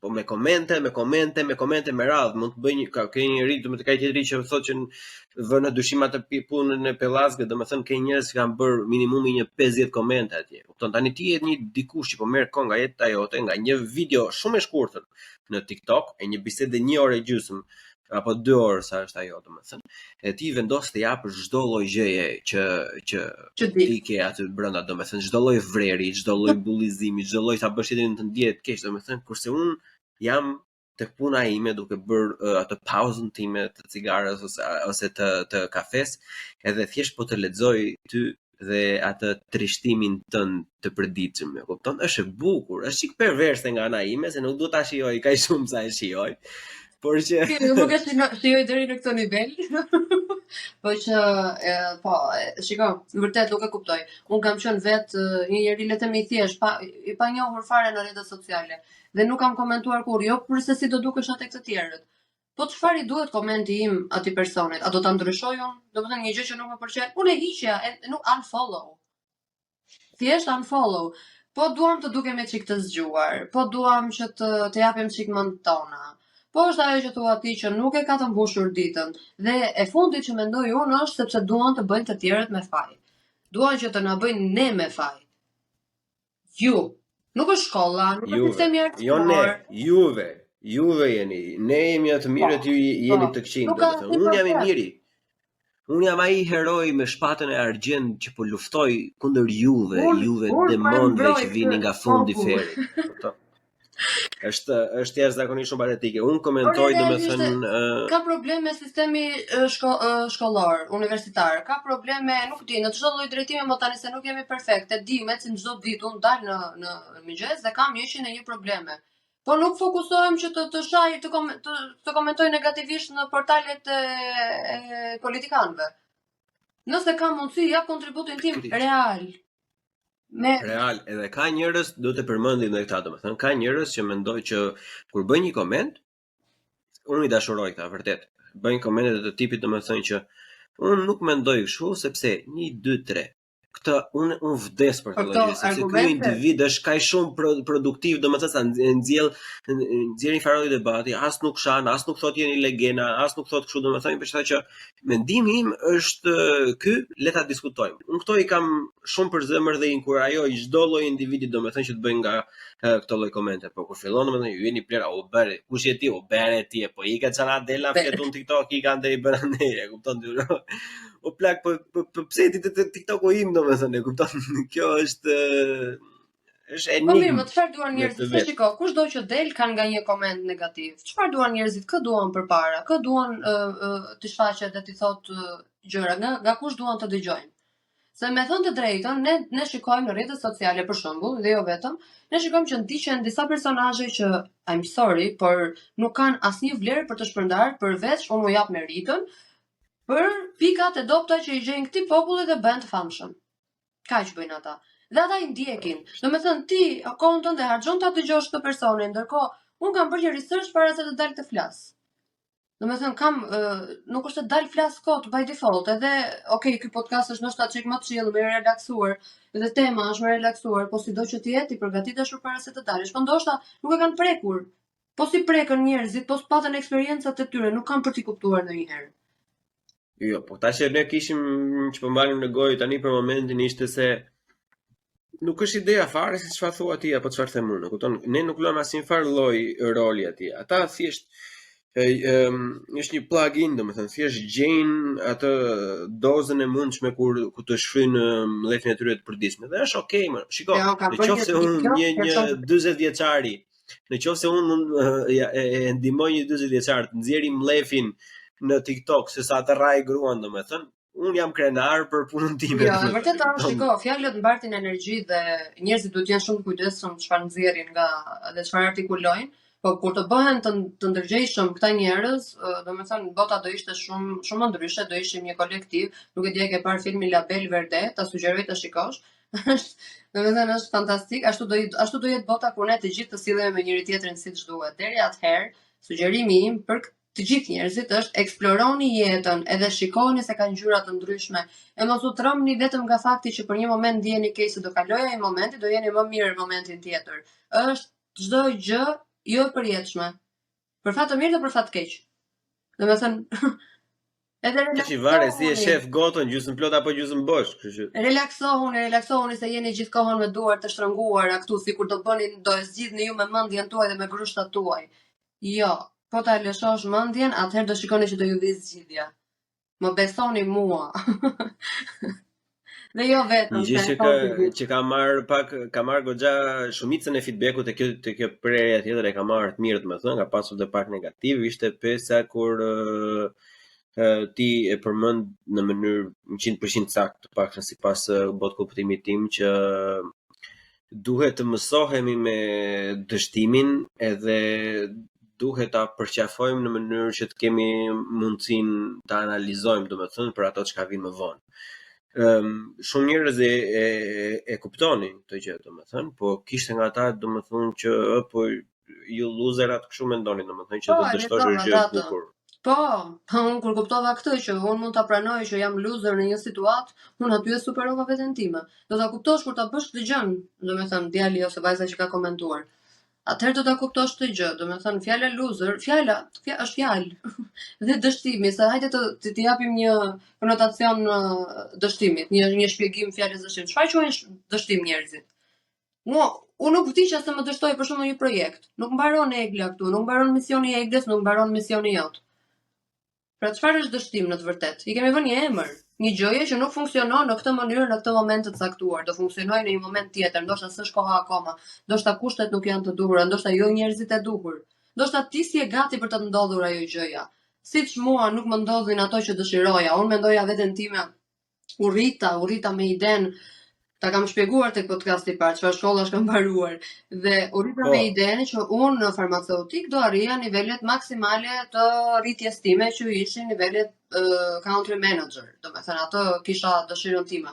po me komente, me komente, me komente me radhë, mund të bëj një ka ke një njeri, domethënë ka tjetri që thotë që vë në dyshim atë punën e pellazgëve, domethënë ke njerëz që kanë bërë minimumi një 50 komente atje. Kupton tani ti je një dikush që po merr kohë nga jeta jote, nga një video shumë e shkurtër në TikTok, e një bisedë një orë e gjysmë apo dy orë sa është ajo, domethënë. E ti vendos të japësh çdo lloj gjëje që që që di. ti ke aty brenda, domethënë çdo lloj vreri, çdo lloj bullizimi, çdo lloj ta bësh tjetrin të ndihet keq, domethënë kurse unë jam tek puna ime duke bërë uh, atë pauzën time të cigares ose ose të të kafes, edhe thjesht po të lexoj ty dhe atë trishtimin tënd të përditshëm, e kupton? Është e bukur, është çik perverse nga ana ime se nuk duhet ta shijoj kaq shumë sa e shijoj. Por që Jo, nuk e shijoj deri në këtë nivel. po që e, po, e, shiko, vërtet nuk e kuptoj. Unë kam qenë vet një njeri le të themi i thjeshtë, pa i panjohur fare në rrjetet sociale dhe nuk kam komentuar kurrë, jo për se si do dukesha tek të tjerët. Po çfarë i duhet komenti im atij personit? A do ta ndryshoj unë? Domethënë një gjë që nuk më pëlqen, unë e hiqja, e, nuk unfollow. Thjesht unfollow. Po duam të dukemi çik të zgjuar, po duam që të të japim çik mend tona. Po është ajo që thua ti që nuk e ka të mbushur ditën dhe e fundit që mendoj unë është sepse duan të bëjnë të tjerët me faj. Duan që të na bëjnë ne me faj. Ju. Nuk është shkolla, nuk është sistemi arsimor. Jo ne, juve, juve jeni. Ne jemi të mirët, po, ju jeni po. të këqinj, domethënë. Unë jam i miri. Unë jam ai heroi me shpatën e argjend që po luftoj kundër juve, un, juve un, demonëve që vini nga fundi i ferrit. Kupton? Është është jashtëzakonisht shumë patetike. Unë komentoj domethënë uh, ka probleme sistemi shko, shkollor, universitar, ka probleme, nuk di, në çdo lloj drejtimi më tani se nuk jemi perfekt, e di me që çdo ditë unë dal në në mëngjes dhe kam 101 probleme. Po nuk fokusohem që të të shaj, të, kom, të, të komentoj negativisht në portalet e, e politikanëve. Nëse kam mundësi, jap kontributin tim real. Me real, edhe ka njerëz, do të përmendim edhe këta, domethënë, ka njerëz që mendoj që kur bëjnë një koment, unë i dashuroj këta vërtet. Bëjnë komente të tipit domethënë që unë nuk mendoj kështu sepse 1 2 3 këtë unë unë vdes për këtë lloj sepse ky individ është kaq shumë pro, produktiv, domethënë sa nxjell nxjerr një farë lloj debati, as nuk shan, as nuk thotë jeni legena, as nuk thotë kështu, domethënë për shkak që mendimi im është ky, le ta diskutojmë. Unë këto i kam shumë për zemër dhe inkurajoj çdo lloj individi, domethënë që të bëjnë nga këto lloj komente, po kur fillon domethënë ju jeni plera, u bëre, kush je ti, u bëre ti, po ika çana dela flet në TikTok, ika ndaj bën andej, e kupton ti. O plak, po po, po pse ti te TikToku im domethënë, e kupton? Kjo është është enigmë. Po mirë, më çfarë duan njerëzit? Se shiko, kushdo që del kanë nga një koment negativ. Çfarë duan njerëzit? Kë duan përpara? Kë duan uh, uh, të shfaqet dhe t'i thotë uh, gjëra? Nga nga kush duan të dëgjojnë? Se me thënë të drejtën, ne ne shikojmë në rrjetet sociale për shembull, dhe jo vetëm, ne shikojmë që ndiqen disa personazhe që I'm sorry, por nuk kanë asnjë vlerë për të shpërndarë përveç unë u jap meritën për pikat e dobëta që i gjejnë këtij populli dhe bëhen të famshëm. Kaq bëjnë ata. Dhe ata i ndjekin. Domethënë ti kohën tënde harxhon ta dëgjosh këtë personin, ndërkohë unë kam bërë një research para se të dal të flas. Domethënë kam nuk është të dal flas kot by default, edhe ok, ky podcast është ndoshta çik më chill, më i relaksuar, edhe tema është më e relaksuar, po sido që të jetë, ti përgatitesh përpara se të dalësh. Po ndoshta nuk e kanë prekur. Po s'i prekën njerëzit, po s'patën eksperiencat e tyre, nuk kanë për t'i kuptuar ndonjëherë. Jo, po ta që ne kishim që po mbanim në gojë tani për momentin ishte se nuk është ideja fare se çfarë thua ti apo çfarë them unë, kupton? Ne nuk luajmë asnjë farë lloj roli atje. Ata thjesht e, e, është një plug-in, domethënë thjesht gjejnë atë dozën e mundshme kur ku të shfryjnë mllefin e tyre të përditshme. Dhe është okay, më. Shiko, jo, në qoftë se unë një një 40 vjeçari Në qoftë se unë mund ja, e, e ndihmoj një 40 vjeçar të nxjerrë mllefin në TikTok se sa të rrahë gruan, domethënë, unë jam krenar për punën time. Jo, e vërteta është, shiko, fjalët mbartin energji dhe njerëzit duhet të jenë shumë të kujdesshëm çfarë nxjerrin nga dhe çfarë artikulojnë, po kur të bëhen të, të ndërgjegjshëm këta njerëz, domethënë bota do ishte shumë shumë më ndryshe, do ishim një kolektiv, nuk e di e ke parë filmin La Belle Verde, ta sugjeroj ta shikosh. Është, domethënë është fantastik, ashtu do ashtu do jetë bota kur ne të gjithë të sillemi me njëri tjetrin siç duhet. Deri atëherë, sugjerimi im për të gjithë njerëzit është eksploroni jetën edhe shikoni se ka ngjyra të ndryshme e mos u trembni vetëm nga fakti që për një moment ndiheni keq se do kalojë ai momenti, do jeni më mirë në momentin tjetër. Është çdo gjë jo e përjetshme. Për fat të mirë dhe për fat të keq. Domethënë edhe Tash i varet si e shef gotën, gjysmë plot apo gjysmë bosh, kështu që. Relaksohuni, relaksohuni se jeni gjithë kohën me duar të shtrënguara këtu, sikur do bëni, do e zgjidhni ju me mendjen tuaj dhe me grushtat tuaj. Jo, po ta lëshosh mendjen, atëherë do shikoni që do ju vijë zgjidhja. Më besoni mua. Dhe jo vetëm. Një gjë që ka që ka marr pak ka marr goxha shumicën e feedbackut te kjo te kjo prerja tjetër e ka marrë të mirë, domethënë, ka pasur dhe pak negativ, ishte pjesa kur uh, ti e përmend në mënyrë 100% saktë, të paktën sipas botëkuptimit tim që duhet të mësohemi me dështimin edhe duhet ta përqafojmë në mënyrë që të kemi mundësinë ta analizojmë, domethënë, për ato çka vijnë më vonë. Ëm um, shumë njerëz e, e e kuptonin këtë gjë, domethënë, po kishte nga ata domethënë që ë po ju loserat kështu mendoni, domethënë që po, të dështosh është gjë e bukur. Po, po unë kur kuptova këtë që unë mund ta pranoj që jam loser në një situatë, unë aty e superova veten time. Do ta kuptosh kur ta bësh këtë gjën, domethënë djali ose vajza që ka komentuar. Atëherë do ta kuptosh këtë gjë, domethënë fjala loser, fjala, fja, është fjalë. Dhe dështimi, se hajde të të, të japim një konotacion dështimit, një një shpjegim fjalës dështim. Çfarë quajnë dështim njerëzit? Mua, unë nuk vdiqa se më dështoi për shembull një projekt. Nuk mbaron Egla këtu, nuk mbaron misioni i Eglës, nuk mbaron misioni jot. Pra çfarë është dështim në të vërtetë? I kemi vënë një emër, një gjëje që nuk funksionon në këtë mënyrë në këtë moment të caktuar, do funksionojë në një moment tjetër, ndoshta s'është koha akoma, ndoshta kushtet nuk janë të duhura, ndoshta jo njerëzit e duhur. Ndoshta ti s'je gati për të të ndodhur ajo gjëja. Siç mua nuk më ndodhin ato që dëshiroja, unë mendoja veten time u rrita, u rrita me idenë ta kam shpjeguar tek podcasti i parë çfarë shkollash kam mbaruar dhe u rrita me po. idenë që unë në farmaceutik do arrija nivelet maksimale të rritjes time që ishin nivelet uh, country manager, domethënë atë kisha dëshirën time.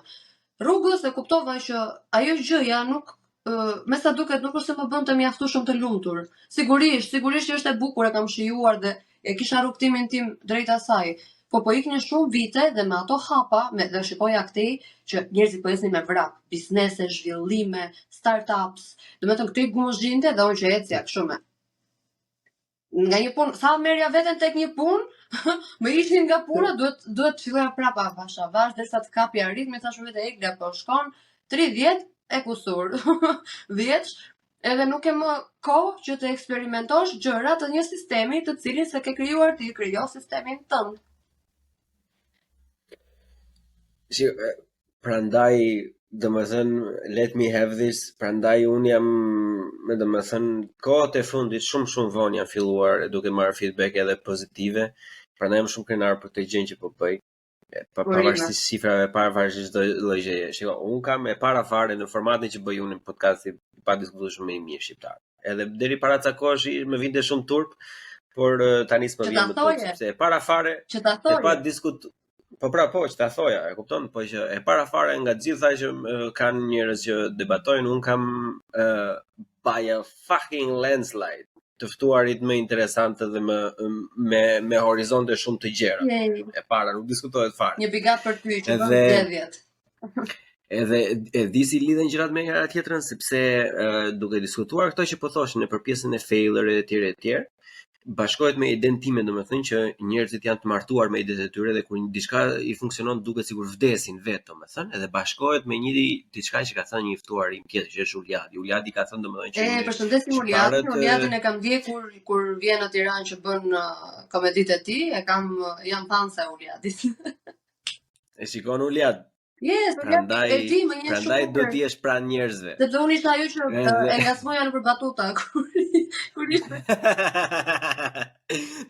Rrugës e kuptova që ajo gjëja nuk me sa duket nuk është se më bënte mjaftueshëm të lumtur. Sigurisht, sigurisht që është e bukur, e kam shijuar dhe e kisha rrugëtimin tim drejt asaj. Po po iknin shumë vite dhe me ato hapa, me dhe shikoja këtej që njerëzit po ecnin me vrap, biznese, zhvillime, startups, domethënë këtej gumëzhinte dhe unë që ecja kështu me nga një punë, sa merrja veten tek një punë, më hiqnin nga puna, duhet duhet të filloja prapa avash avash derisa të kapja ritmin, thashë me vete Egla po shkon 30 e kusur vjeç, edhe nuk ke më kohë që të eksperimentosh gjëra të një sistemi të cilin s'e ke krijuar ti, krijo sistemin tënd. Si, Prandaj, domethënë, let me have this, prandaj unë jam, me domethënë, kohët e fundit shumë shumë vonë jam filluar duke marrë feedback edhe pozitive, prandaj jam shumë krenar për këtë gjën që po bëj. Pa, pavarësisht shifrave, pavarësisht çdo lloj gjëje. Shiko, unë kam e para fare në formatin që bëj unë në podcasti pa diskutueshëm më i mirë shqiptar. Edhe deri para ca kohësh më vinte shumë turp, por tani s'më vjen më turp sepse e para fare që ta thoje. E pa diskut Po pra po, që ta thoja, e kupton, po që e para fare nga të gjitha që kanë njerëz që debatojnë, unë kam uh, by a fucking landslide të ftuarit më interesante dhe më me me horizonte shumë të gjera. E para nuk diskutohet fare. Një big up për ty që bën zgjedhjet. Edhe e di si lidhen gjërat me njëra tjetrën sepse uh, duke diskutuar këto që po thoshin për pjesën e failure e tjerë e tjerë, bashkohet me idenë time, domethënë që njerëzit janë të martuar me idetë e tyre dhe kur diçka i funksionon duket sikur vdesin vetë, domethënë, edhe bashkohet me një diçka që ka thënë një i ftuar im tjetër që është Uliadi. Uliadi ka thënë domethënë që E përshëndesim Uliadin, Uliadin e kam ndjekur kur vjen në Tiranë që bën uh, komeditë e tij, e kam jam fanse e Uliadit. E shikon Uliad. Yes, prandaj e di, më njeh shumë. Prandaj do të jesh pranë njerëzve. Sepse unë isha ajo që Edhe... e ngacmoja nëpër batuta kur kur ishte.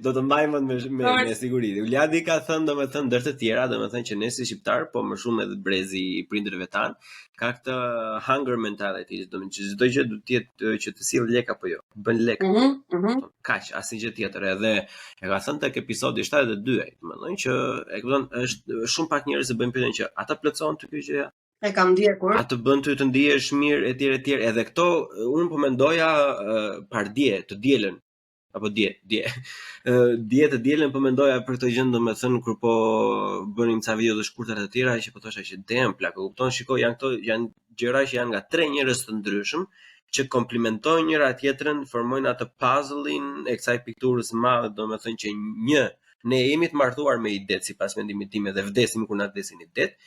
do të mbaj mend me me, me siguri. Uliadi ka thënë domethënë ndër të tjera, domethënë që ne si shqiptar, po më shumë edhe brezi i prindërve tanë, ka këtë hunger mentality, domethënë që çdo gjë duhet të jetë që të sjellë lek apo jo. Bën lek. Mm -hmm, mm -hmm. Kaq, asnjë gjë tjetër. Edhe e ka thënë tek episodi 72 ai, domethënë që e kupton, është shumë pak njerëz që bëjnë pyetjen që a të plotëson ty kjo gjëja? E kam ndjekur. A të bën ty të ndihesh mirë etj etj. Edhe këto unë po mendoja uh, pardje, të dielën, apo dje, dje. Dje të dielën po mendoja për këtë gjë, domethënë kur po bënim ca video të shkurtra të tjera që po thosha që damn plak, e kupton, shiko, janë këto janë gjëra që janë nga tre njerëz të ndryshëm që komplimentojnë njëra tjetrën, formojnë atë puzzle-in e kësaj pikturës së madhe, domethënë që një ne jemi të martuar me idetë sipas mendimit tim dhe vdesim kur na vdesin idetë,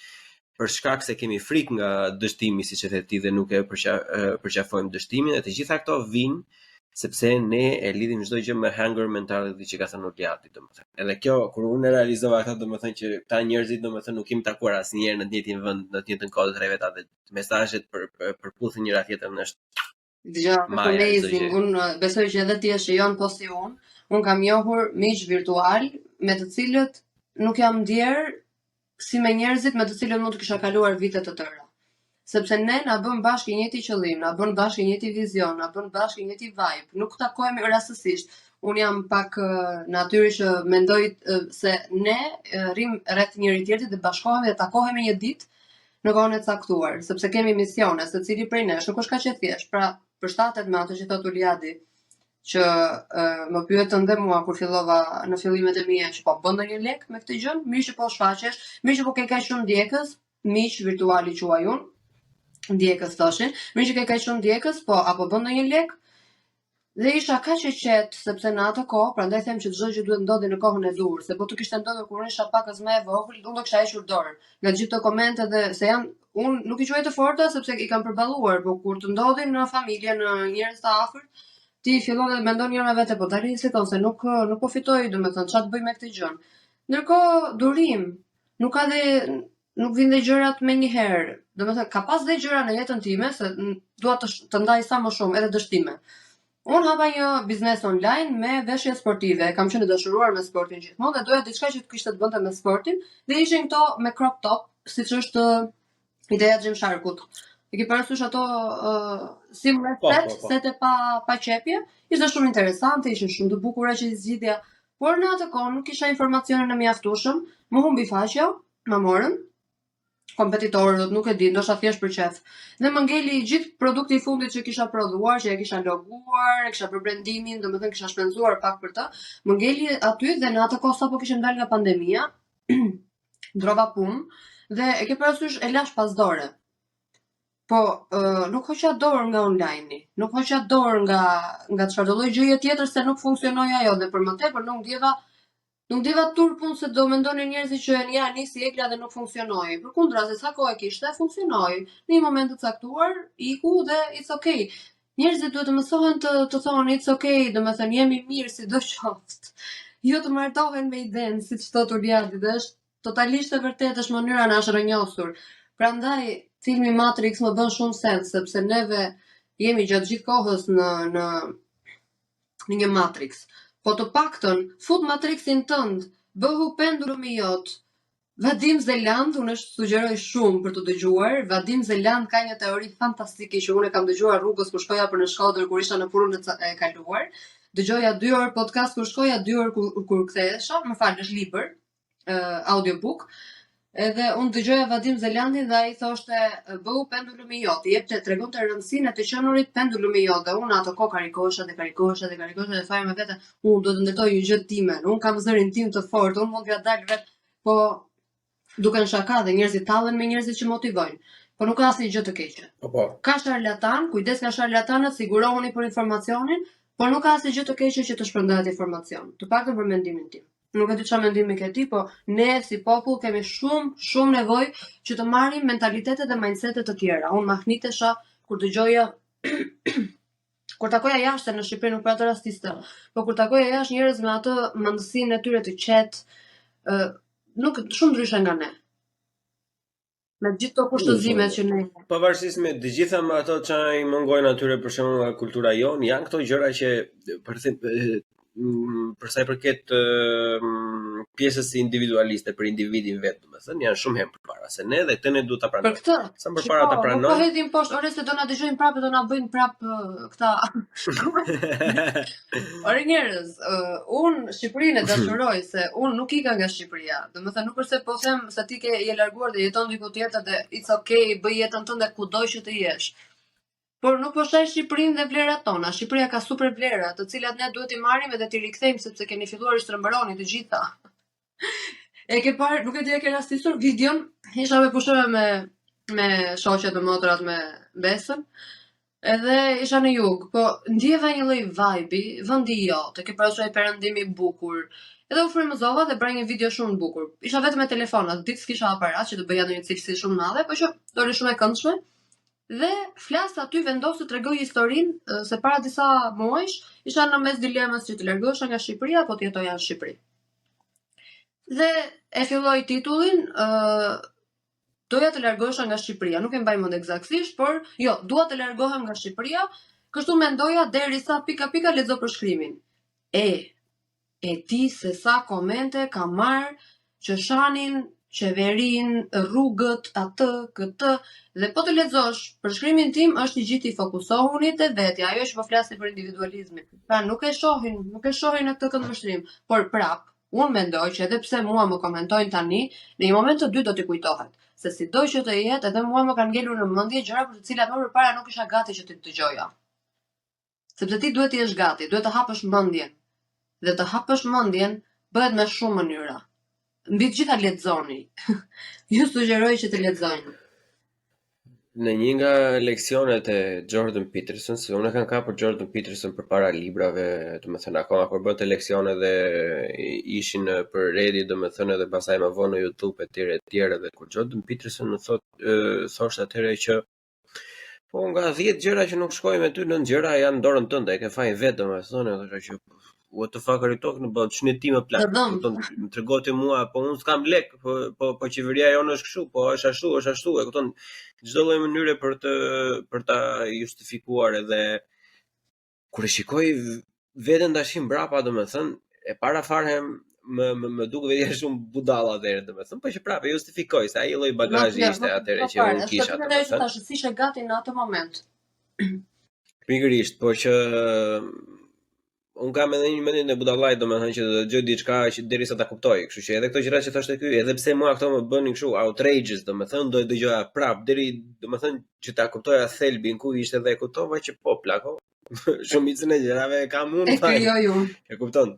për shkak se kemi frikë nga dështimi siç e the ti dhe nuk e përqa, përqafojmë dështimin e të gjitha këto vijnë sepse ne e lidhim çdo gjë me hunger mentality që ka thënë Uliadi, domethënë. Edhe kjo kur unë e realizova këtë, domethënë që këta njerëzit domethënë nuk kemi takuar asnjëherë në të njëjtin vend, në të njëjtën kohë të tre veta dhe mesazhet për, për përputhen njëra tjetrën është Dëgjo, është amazing. Unë uh, besoj që edhe ti e shijon po si unë. Unë kam njohur miq virtual me të cilët nuk jam ndjerë si me njerëzit me të cilët mund të kisha kaluar vite të tëra. Sepse ne na bën bashkë i njëjti qëllim, na bën bashkë i njëjti vizion, na bën bashkë i njëjti vibe. Nuk takohemi rastësisht. Unë jam pak natyrë që mendoj se ne rrim rreth njëri tjetrit dhe bashkohemi dhe takohemi një ditë në kohën e caktuar, sepse kemi misione, secili prej nesh, nuk është kaq e thjeshtë. Pra, përshtatet me atë që thotë Uliadi, që e, më pyetën dhe mua kur fillova në fillimet e mia që po bën ndonjë lek me këtë gjë, mirë që po shfaqesh, mirë që po ke kaq shumë ndjekës, miq virtual i quaj unë, ndjekës thoshin, mirë që ke kaq shumë ndjekës, po a po bën ndonjë lek? Dhe isha kaq e qetë sepse në atë kohë, prandaj them që çdo gjë duhet ndodhi në kohën e duhur, se po të kishte ndodhur kur unë isha pakës më e vogël, unë do kisha hequr dorë nga gjithë këto komente dhe se janë unë nuk i quaj të forta sepse i kam përballuar, po kur të ndodhin në familje, në njerëz të afërt, ti fillon dhe mendon një herë me vete, po dali një sekondë se nuk nuk po fitoj, domethënë çfarë të bëj me këtë gjë. Ndërkohë durim, nuk ka dhe nuk vijnë dhe gjërat menjëherë. Domethënë ka pas dhe gjëra në jetën time se dua të të ndaj sa më shumë edhe dështime. Unë hapa një biznes online me veshje sportive. Kam qenë e dashuruar me sportin gjithmonë dhe doja diçka që të kishte të bënte me sportin dhe ishin këto me crop top, siç është ideja e Gymsharkut. E ke parasysh ato uh, seamless po, set, po, po. sete pa pa qepje? Ishte shumë interesante, ishin shumë të bukura që i zgjidhja. Por në atë kohë nuk kisha informacionin e mjaftueshëm, më humbi faqja, ma morën kompetitorët, nuk e di, ndoshta thjesht për qejf. Dhe më ngeli gjithë produkti i fundit që kisha prodhuar, që e kisha loguar, e kisha bërë brandimin, domethënë kisha shpenzuar pak për të. Më ngeli aty dhe në atë kohë sapo kishim dalë nga pandemia, ndrova punë dhe e ke parasysh e lash pas dore. Po, uh, nuk hoqa dorë nga online-i, nuk hoqa dorë nga nga çfarëdo lloj gjëje tjetër se nuk funksionoi ajo dhe për më tepër nuk ndjeva Nuk ndjeva turpun se do mendonin njerëzit që ja nisi Egla dhe nuk funksionoi. Përkundrazi, sa kohë e kishte, funksionoi. Në një moment të caktuar iku dhe it's okay. Njerëzit duhet të mësohen të të thonë it's okay, domethënë jemi mirë sido qoftë. Jo të martohen me idenë, siç thotë Uliadi, dhe është totalisht e vërtetë, është mënyra na është rrënjosur. Prandaj filmi Matrix më bën shumë sens sepse neve jemi gjatë gjithë kohës në në në një Matrix. Po të paktën, fut Matrixin tënd, bëhu pendulumi jot. Vadim Zeland, unë e sugjeroj shumë për të dëgjuar. Vadim Zeland ka një teori fantastike që unë e kam dëgjuar rrugës kur shkoja për në Shkodër kur isha në punën e kaluar. Dëgjoja 2 orë podcast kur shkoja, 2 orë kur, kur kthehesha, më fal, është libër, uh, audiobook. Edhe unë dëgjoja Vadim Zelandin dhe ai thoshte bëhu pendulumi jot, i jepte tregonte rëndësinë e të qenurit pendulumi jot dhe unë atë kohë karikohesha dhe karikohesha dhe karikohesha dhe thoja me vete, unë do të ndërtoj një gjë timen, unë kam zërin tim të fortë, unë mund t'ia dal vet. Po duken shaka dhe njerëzit tallen me njerëzit që motivojnë. Po nuk ka asnjë gjë të keqe. Po po. Ka sharlatan, kujdes nga sharlatanët, sigurohuni për informacionin, por nuk ka asnjë gjë të keqe që të shpërndahet informacion, të paktën për mendimin tim. Nuk e di çfarë mendimi ke ti, po ne si popull kemi shumë shumë nevojë që të marrim mentalitete dhe mindsete të tjera. Unë mahnitesha kur dëgjoja kur takoja jashtë në Shqipëri nuk për atë rastiste, po kur takoja jashtë njerëz me atë mendësinë e tyre të qetë, ë nuk shumë ndryshe nga ne. Me gjithë këto kushtëzime që ne Pavarësisht me të gjitha me ato që i mungojnë atyre për shembull nga kultura jonë, janë këto gjëra që për them për sa i përket pjesës individualiste për individin vetë, domethënë janë shumë herë përpara se ne dhe këtë ne duhet ta pranojmë. Për këtë, sa më përpara ta pranojmë. Nuk po hedhim poshtë, ore se do na dëgjojnë prapë do na bëjnë prapë këta. Ore njerëz, uh, unë Shqipërinë e dashuroj se unë nuk ika nga Shqipëria. Domethënë nuk është se po them se ti ke je larguar dhe jeton diku tjetër dhe it's okay, bëj jetën tënde kudo që të jesh. Por nuk po shaj Shqipërinë dhe vlerat tona. Shqipëria ka super vlera, të cilat ne duhet t'i marrim edhe t'i rikthejmë sepse keni filluar i shtrembëroni të gjitha. E ke parë, nuk e di e ke rastisur videon, isha me pushime me me shoqet, me motrat, me Besën. Edhe isha në jug, po ndjeva një lloj vibe-i, vendi jot, e ke parasysh ai perëndimi i bukur. Edhe u frymëzova dhe bëra një video shumë të bukur. Isha vetëm me telefon, atë ditë s'kisha aparat që të bëja ndonjë cilësi shumë të madhe, po që doli shumë e këndshme. Dhe flas aty vendos të tregoj historinë se para disa muajsh isha në mes dilemës që të largohesha nga Shqipëria apo të jetoja në Shqipëri. Dhe e filloj titullin, ë doja të largohesha nga Shqipëria, nuk e mbaj mend eksaktësisht, por jo, dua të largohem nga Shqipëria, kështu mendoja derisa pika pika lexo përshkrimin. E e di se sa komente kam marrë që shanin qeverinë, rrugët, atë, këtë, dhe po të lexosh përshkrimin tim është i gjithi fokusohuni te vetja, ajo që po flasim për individualizmin. Pra nuk e shohin, nuk e shohin në këtë këndvështrim, por prap, Unë mendoj që edhe pse mua më komentojnë tani, në një moment të dytë do t'i kujtohet, se sido që të jetë, edhe mua më kanë ngelur në mendje gjëra për të cilat më përpara nuk isha gati që t'i dëgjoja. Sepse ti duhet të jesh gati, duhet të hapësh mendjen. Dhe të hapësh mendjen bëhet me shumë mënyra. Mbi të gjitha lexoni. Ju sugjeroj që të lexoni. Në një nga leksionet e Jordan Peterson, se unë e kam kapur Jordan Peterson përpara librave, domethënë akoma kur bënte leksione dhe ishin për Reddit, domethënë edhe pastaj më vonë në YouTube etj etj dhe kur Jordan Peterson më thot thoshte atëherë që po nga 10 gjëra që nuk shkojnë me ty, 9 gjëra janë në dorën tënde, e ke fajin vetë domethënë, edhe thosha që what the fuck are you talking about? Ç'ne ti më plak? Kupton, më trego ti mua, po unë s'kam lek, po po po qeveria jonë është kështu, po është ashtu, është ashtu, e kupton? Çdo lloj mënyre për të për ta justifikuar edhe kur e shikoj veten tash mbrapa, domethënë, e para fare më më më duk vetja shumë budalla atëherë, domethënë, po që prapë e justifikoj se ai lloj bagazhi ishte atëherë që unë kisha, domethënë. Tash si ishe gati në atë moment. Pikërisht, po që un kam edhe një mendje të budallait, domethënë që do të dëgjoj diçka që derisa ta kuptoj. Kështu që edhe këto gjëra që thoshte ky, edhe pse mua këto më bënin kështu outrageous, domethënë do e dëgjoja prap deri, domethënë që ta kuptoja thelbin ku ishte dhe e kuptova që po plako. Shumicën e gjërave e kam unë. E krijoj unë. E kupton?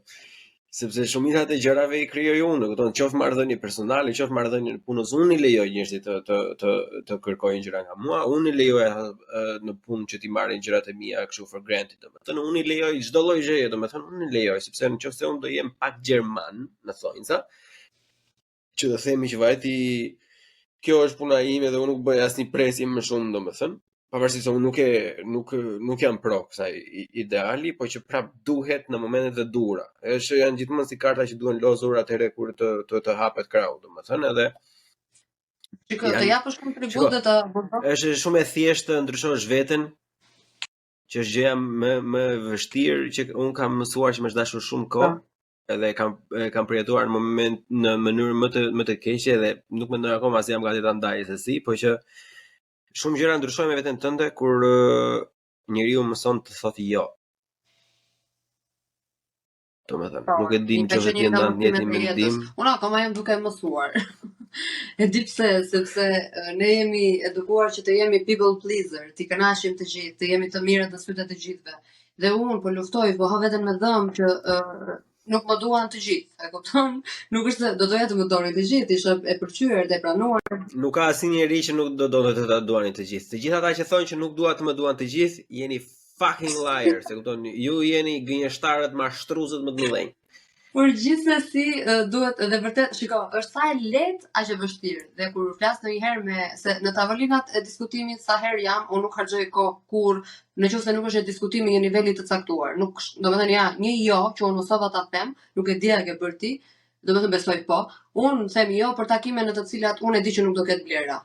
Sepse shumica e gjërave i krijoj unë, e kupton, qoftë marrëdhënie personale, qoftë marrëdhënie në punës, unë i lejoj njerëzit të të të të kërkojnë gjëra nga mua, unë i lejoj ata në punë që t'i marrin gjërat e mia kështu for granted, domethënë unë i lejoj çdo lloj gjëje, domethënë unë i lejoj sepse nëse unë do jem pak gjerman në thonjza, që do themi që vajti kjo është puna ime dhe unë nuk bëj asnjë presje më shumë, domethënë, pavarësisht se unë nuk e nuk nuk jam pro kësaj ideali, po që prap duhet në momentet e duhura. Është janë gjithmonë si karta që duhen lozur atëherë kur të të, të hapet krahu, domethënë edhe Shiko, të japësh kontribut dhe të Është shumë e thjeshtë të ndryshosh veten, që është gjëja më më e vështirë që un kam mësuar që më është dashur shumë kohë. Po. Edhe e kam e kam përjetuar në moment në mënyrë më të më të keqe dhe nuk mendoj akoma se jam gati ta ndaj se si, po që shumë gjëra ndryshojnë me veten tënde kur njeriu mëson të thotë jo. Domethënë, po, nuk e di nëse ti ndan të njëjtin mendim. Unë akoma jam duke mësuar. e di pse, sepse ne jemi edukuar që të jemi people pleaser, t'i kënaqim të gjithë, të jemi të mirët në sytë e të gjithëve. Dhe unë po luftoj, po ha veten me dhëmbë që uh, nuk më duan të gjithë, e kupton? Nuk është se do doja të më donin të gjithë, isha e pëlqyer dhe e pranuar. Nuk ka asnjë njeri që nuk do donte të ta duanin të gjithë. Të gjithë ata që thonë që nuk dua të më duan të gjithë, jeni fucking liars, e kupton? Ju jeni gënjeshtarët mashtruzët më të mëdhenj. Por gjithsesi duhet edhe vërtet, shiko, është sa e lehtë aq e vështirë. Dhe kur flas ndonjëherë me se në tavolinat e diskutimit sa herë jam, unë nuk harxhoj kohë kurrë, në qoftë se nuk është një diskutim i një niveli të caktuar. Nuk, domethënë ja, një jo që unë mësova ta them, nuk e di a e ke bërë ti, domethënë besoj po. Unë them jo për takime në të cilat unë e di që nuk do ketë vlera.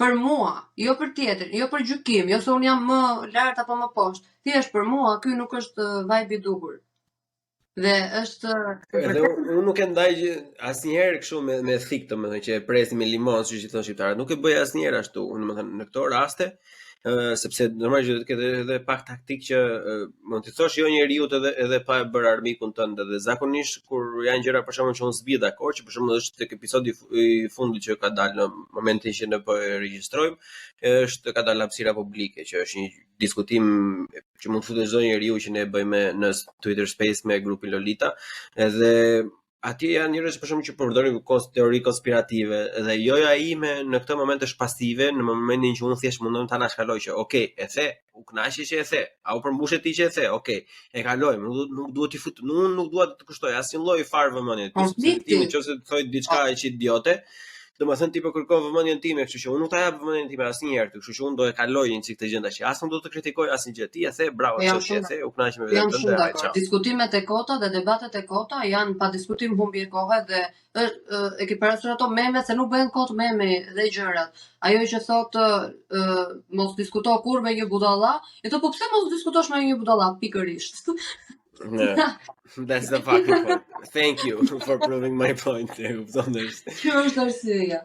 Për mua, jo për tjetrin, jo për gjykim, jo se unë jam më lart apo më poshtë. Thjesht për mua ky nuk është vibe i duhur. Dhe është Edhe unë nuk e ndaj asnjëherë kështu me me thikë, domethënë që e presim me limon, siç i thonë shqiptarët. Nuk e bëj asnjëherë ashtu, unë domethënë në këto raste, ë sepse normalisht duhet të ketë edhe pak taktik që ë, mund t'i thosh jo njeriut edhe edhe pa e bërë armikun tënd edhe zakonisht kur janë gjëra për shembull që unë s'bie dakord, që për shembull është tek episodi i fundit që ka dalë në momentin që ne po e regjistrojmë, është ka dalë hapësira publike, që është një diskutim që mund të futet çdo njeriu që ne bëjmë në Twitter Space me grupin Lolita, edhe atje janë njerëz për shembull që përdorin kos teori konspirative dhe joja ime në këtë moment është pasive në momentin që unë thjesht mundohem ta anashkaloj që ok, e the, u kënaqe që e the, a u përmbushe ti që e the, ok, e kalojmë, nuk nuk duhet t'i fut, unë nuk dua të kushtoj asnjë lloj farë vëmendje, sepse ti nëse të thoj diçka që idiote, Domethënë ti po kërkon vëmendjen time, kështu që unë nuk ta jap vëmendjen time asnjëherë, kështu që unë do e kaloj një çik këtë gjë tash. As nuk do të kritikoj asnjë gjë. Ti e the, bravo, jam shumë e the, u kënaqe me veten tënde. Jam shumë Diskutimet e kota dhe debatet e kota janë pa diskutim humbje kohe dhe është e ke parasysh ato meme se nuk bëhen kot meme dhe gjërat. Ajo që thotë mos diskuto kurrë me një budalla, e thotë po pse mos diskutosh me një budalla pikërisht. Yeah. That's the fucking point. Thank you for proving my point. E kupton është. Kjo është arsyeja.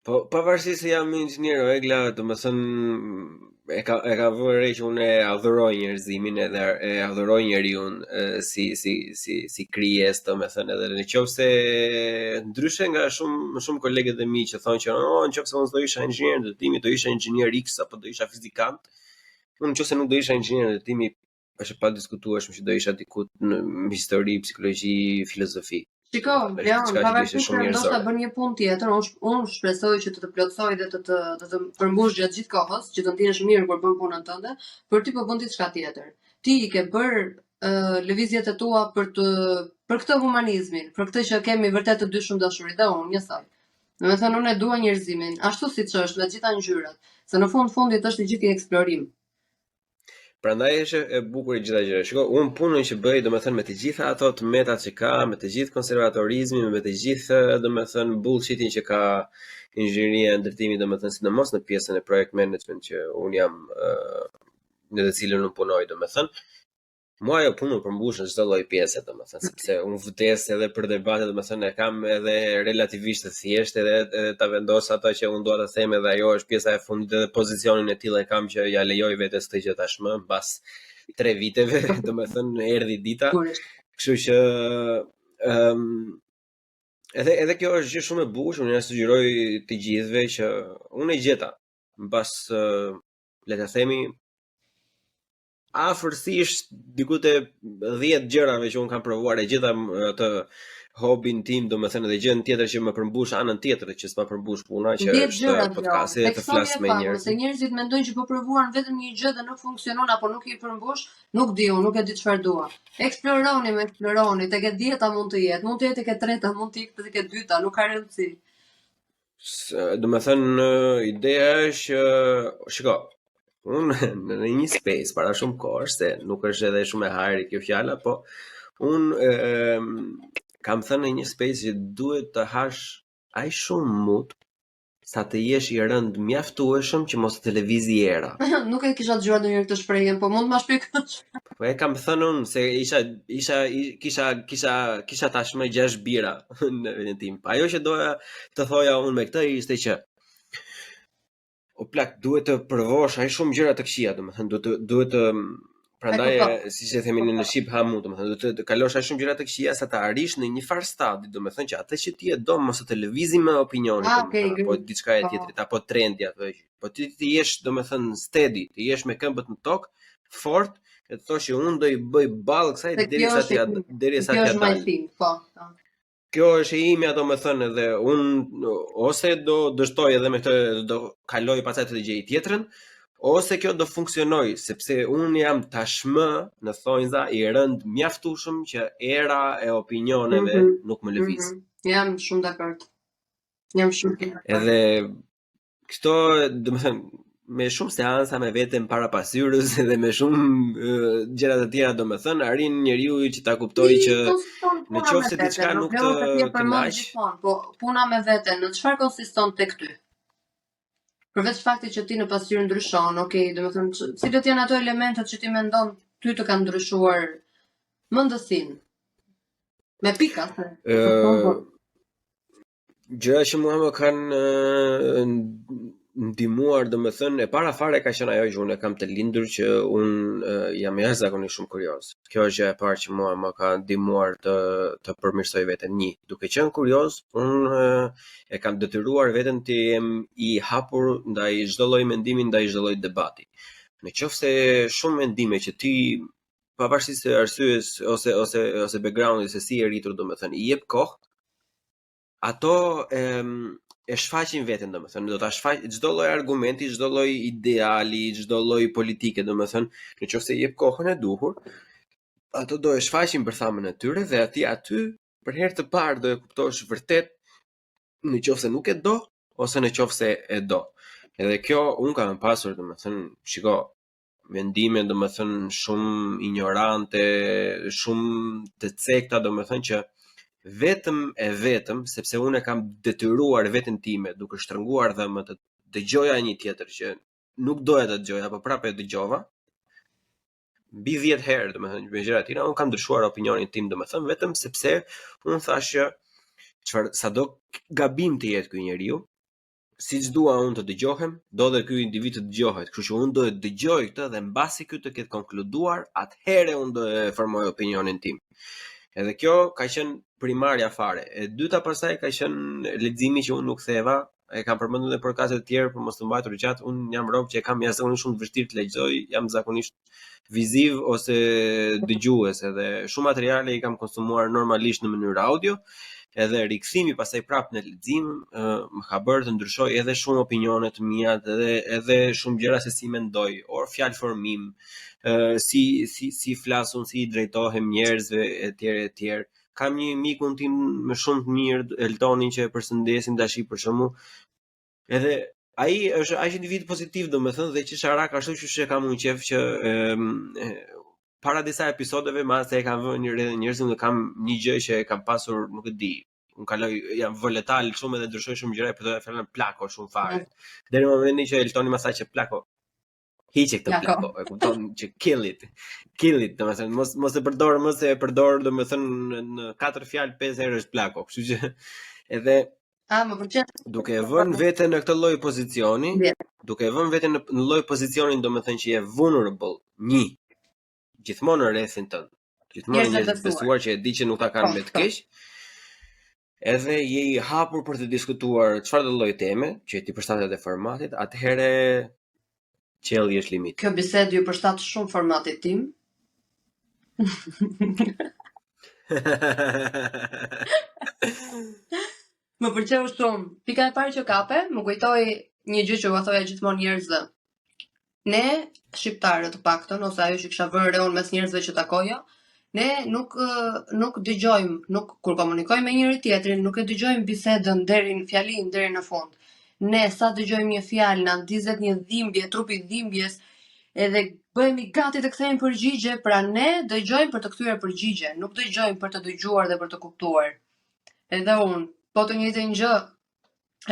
Po pavarësisht se jam inxhinier o Egla, domethënë e ka e ka vënë re që unë e adhuroj njerëzimin edhe e adhuroj njeriun si si si si krijesë, domethënë edhe në qoftë se ndryshe nga shumë shumë kolegët e mi që thonë që oh, në qoftë se unë do isha inxhinier ndërtimi, do isha inxhinier X apo do isha fizikant, Unë në qoftë se nuk do isha inxhinier ndërtimi, është e padiskutueshme që do isha diku në histori, psikologji, filozofi. Shiko, Leon, pavarësisht se ndoshta bën një punë tjetër, unë unë shpresoj që të të plotësoj dhe të të të të përmbush gjatë gjithë kohës, që të ndihesh mirë kur bën punën tënde, por ti po bën diçka tjetër. Ti i ke bërë uh, lëvizjet e tua për të për këtë humanizmin, për këtë që kemi vërtet të dy shumë dashuri dhe unë njësoj. Domethënë unë e dua njerëzimin, ashtu siç është, me të gjitha ngjyrat, se në fund fundit është i gjithë eksplorim. Prandaj është e bukur e gjitha gjëra. Shiko, unë punën që bëj, domethënë me të gjitha ato të metat që ka, me të gjithë konservatorizmin, me të gjithë, domethënë bullshitin që ka inxhinieria e ndërtimit, domethënë sidomos në pjesën e project management që unë jam në të cilën unë punoj, domethënë, Mua ajo punë më përmbush në çdo lloj pjese, domethënë, sepse unë vdes edhe për debate, domethënë e kam edhe relativisht të thjeshtë edhe edhe ta vendos ato që unë dua të them edhe ajo është pjesa e fundit edhe pozicionin e tillë e kam që ja lejoj vetes këtë gjë tashmë mbas tre viteve, domethënë erdhi dita. Kështu që ëm um, edhe edhe kjo është gjë shumë e bukur që unë ja sugjeroj të gjithëve që unë e gjeta mbas le të themi afërsisht diku te 10 gjërave që un kam provuar e gjeta atë hobin tim, domethënë edhe gjën tjetër që më përmbush anën tjetër që s'ma përmbush puna që është gjëra, podcasti dhe të flas me njerëz. Se njerëzit mendojnë që po provuan vetëm një gjë dhe nuk funksionon apo nuk i përmbush, nuk di unë, nuk e di çfarë dua. Eksploroni, më eksploroni, tek e dhjeta mund të jetë, mund të jetë tek e treta, mund të jetë tek e dyta, nuk ka rëndësi. Domethënë, ideja është që, shiko, unë në një space para shumë kohësh, se nuk është edhe shumë e hajrit kjo fjala, po unë e, kam thënë në një space që duhet të hash aq shumë mut sa të jesh i rënd mjaftueshëm që mos të lëvizi era. nuk e kisha dëgjuar ndonjëherë këtë shprehjen, po mund të ma shpjegosh. Po e kam thënë unë se isha isha kisha kisha kisha tashmë 6 bira në veten tim. Ajo që doja të thoja unë me këtë ishte që o plak duhet të provosh aq shumë gjëra të këqija, domethënë duhet të duhet të prandaj siç e themi në shqip ha mut, domethënë duhet të, të kalosh aq shumë gjëra të këqija sa të arrish në një farë stadi, domethënë që atë që ti e do mos të lëvizi më opinioni, ah, okay, apo diçka e po. tjetrit apo trendi apo Po ti të jesh, domethënë, steady, të jesh me këmbët në tokë, fort, e të thosh që unë do i bëj ballë kësaj derisa t'ia derisa t'ia dal. Po, po. Kjo është e imja, domethënë, edhe unë ose do dështoj edhe me këtë do kaloj pastaj të gjej tjetrën, ose kjo do funksionoj, sepse unë jam tashmë në thonjza i rënd mjaftueshëm që era e opinioneve mm -hmm. nuk më lëviz. Mm -hmm. Jam shumë dakord. Jam shumë dakord. Edhe Këto, domethënë, me shumë seanca me veten para pasqyrës dhe me shumë uh, gjëra të tjera, domethënë, arrin njeriu që ta kuptojë që në qoftë se diçka nuk të kënaq, po puna me veten, në çfarë konsiston tek ty? Përveç faktit që ti në pasqyrë ndryshon, ok, domethënë, cilët janë ato elementet që ti mendon ty të kanë ndryshuar mendësinë? Me pika, se. Ë Gjëra që mua më kanë ndihmuar, domethënë, e para fare ka qenë ajo që unë e kam të lindur që unë jam jashtëzakonisht shumë kurioz. Kjo është gjëja e parë që mua më ka ndihmuar të të përmirësoj veten. Një, duke qenë kurioz, unë e kam detyruar veten të jem i hapur ndaj çdo lloj mendimi, ndaj çdo lloj debati. Në qoftë se shumë mendime që ti pavarësisht se arsyes ose ose ose backgroundit se si je rritur, domethënë, i jep kohë, ato e, e shfaqin veten, domethënë, do ta shfaq çdo lloj argumenti, çdo lloj ideali, çdo lloj politike, domethënë, në qoftë se i jep kohën e duhur, ato do e shfaqin bërthamën e tyre dhe aty aty për herë të parë do e kuptosh vërtet në qoftë se nuk e do ose në qoftë se e do. Edhe kjo un kam pasur, domethënë, shiko, mendime domethënë shumë injorante, shumë të cekta domethënë që vetëm e vetëm sepse unë e kam detyruar veten time duke shtrënguar dhëmbët të dëgjoja një tjetër që nuk doja ta dëgjoja, po prapë e dëgjova mbi 10 herë, domethënë me gjëra të tjera, unë kam ndryshuar opinionin tim, domethënë vetëm sepse unë thashë që çfarë sado gabim të jetë ky njeriu, siç dua unë të dëgjohem, do dhe ky individ të dëgjohet. Kështu që unë do e dëgjoj këtë dhe mbasi ky të ketë konkluduar, atëherë unë do e formoj opinionin tim. Edhe kjo ka qenë primarja fare. E dyta pastaj ka qenë leximi që unë nuk theva. E kam përmendur edhe në podcaste të tjerë për mos të mbajtur gjatë, unë jam rob që e kam jashtëzakonisht shumë të vështirë të lexoj, jam zakonisht viziv ose dëgjues edhe shumë materiale i kam konsumuar normalisht në mënyrë audio, edhe rikthimi pastaj prapë në lexim më ka bërë të ndryshoj edhe shumë opinione të mia edhe edhe shumë gjëra se si mendoj, or fjalëformim, si si si flas unë, si i drejtohem njerëzve etj etj. Kam një mikun tim më shumë të mirë, Eltonin që e përshëndesim tash për shembull. Edhe ai është aq individ pozitiv domethënë dhe qesharak ashtu siç e kam unë qejf që e, e, para disa episodeve mbase e kanë vënë re edhe njerëzit unë kam një gjë që e kam pasur, nuk e di, unë kaloj jam voletal shumë edhe ndryshoj shumë gjëra, e përdor fjalën plako shumë fare. Deri në momentin që Eltoni më tha që plako hiqe këtë plako, plako, e kupton që kill it. Kill it, domethënë mos mos e përdor, mos e përdor domethënë në, në katër fjalë pesë herë është plako, kështu që edhe A, më pëlqen. Duke e vënë veten në këtë lloj pozicioni, duke e vënë veten në, në lloj pozicioni, domethënë që je vulnerable, një, gjithmonë në rrethin tënd, gjithmonë njerëz të besuar që e di që nuk ta kanë po, me të po. keq, edhe je i hapur për të diskutuar çfarëdo lloj teme që t'i përshtatet edhe formatit, atëherë qielli është limit. Kjo bisedë iu përshtat shumë formatit tim. Më pëlqeu shumë. Pika e parë që kape, më kujtoi një gjë që ua thoja gjithmonë njerëzve. Ne shqiptarët të paktën ose ajo që kisha vënë re unë mes njerëzve që takoja, ne nuk nuk dëgjojmë, nuk kur komunikojmë me njëri tjetrin, nuk e dëgjojmë bisedën deri në fjalinë deri në fund. Ne sa dëgjojmë një fjalë, na ndizet një dhimbje, trupi dhimbjes, edhe bëhemi gati të kthejmë përgjigje, pra ne dëgjojmë për të kthyer përgjigje, nuk dëgjojmë për të dëgjuar dhe për të kuptuar. Edhe unë, po të njëjtën gjë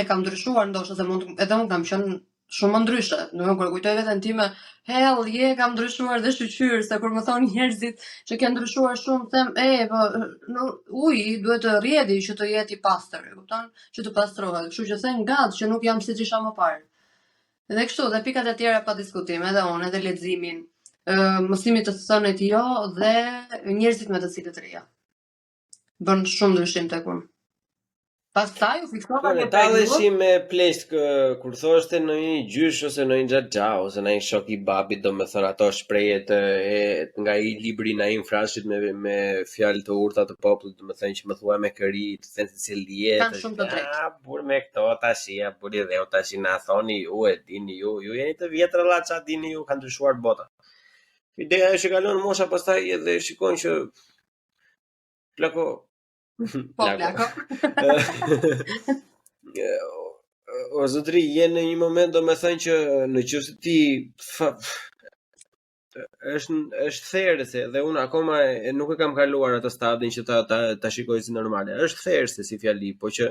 e kam ndryshuar ndoshta se mund edhe unë kam qenë shumë më ndryshe. Do kur e kujtoj veten time, hell yeah, kam ndryshuar dhe shyqyr, se kur më thonë njerëzit që ke ndryshuar shumë, them, e, po, no, uji duhet të rrjedhi që të jetë i pastër, e kupton? Që të pastrohet. Kështu që thank God që nuk jam siç isha më parë. Dhe kështu, dhe pikat e tjera pa diskutim, edhe unë, edhe leximin, ë mësimi të thënit jo dhe njerëzit me të cilët rrija. Bën shumë ndryshim tek unë. Pastaj u fiksova po, një periudhë. Talleshim me pleqt kur thoshte ndonjë gjysh ose ndonjë xhaxha ose ndonjë shok i babit, domethënë ato shprehjet e, nga ai libri i Naim Frashërit me me fjalë të urta të popullit, domethënë që më thua me kë rri, të them se si je. Kanë shumë të drejtë. Ja, burrë me këto tash, ja burri dheu tash na thoni ju e dini ju, ju jeni të vjetër valla ça dini ju, ka ndryshuar bota. Ideja është që kalon mosha pastaj edhe shikon që Plako. Po, plako. O zotri, je në një moment domethënë që në qoftë se ti fa, është është therëse dhe unë akoma e, nuk e kam kaluar atë stadin që ta ta ta shikoj si normale. Është therëse si fjali, po që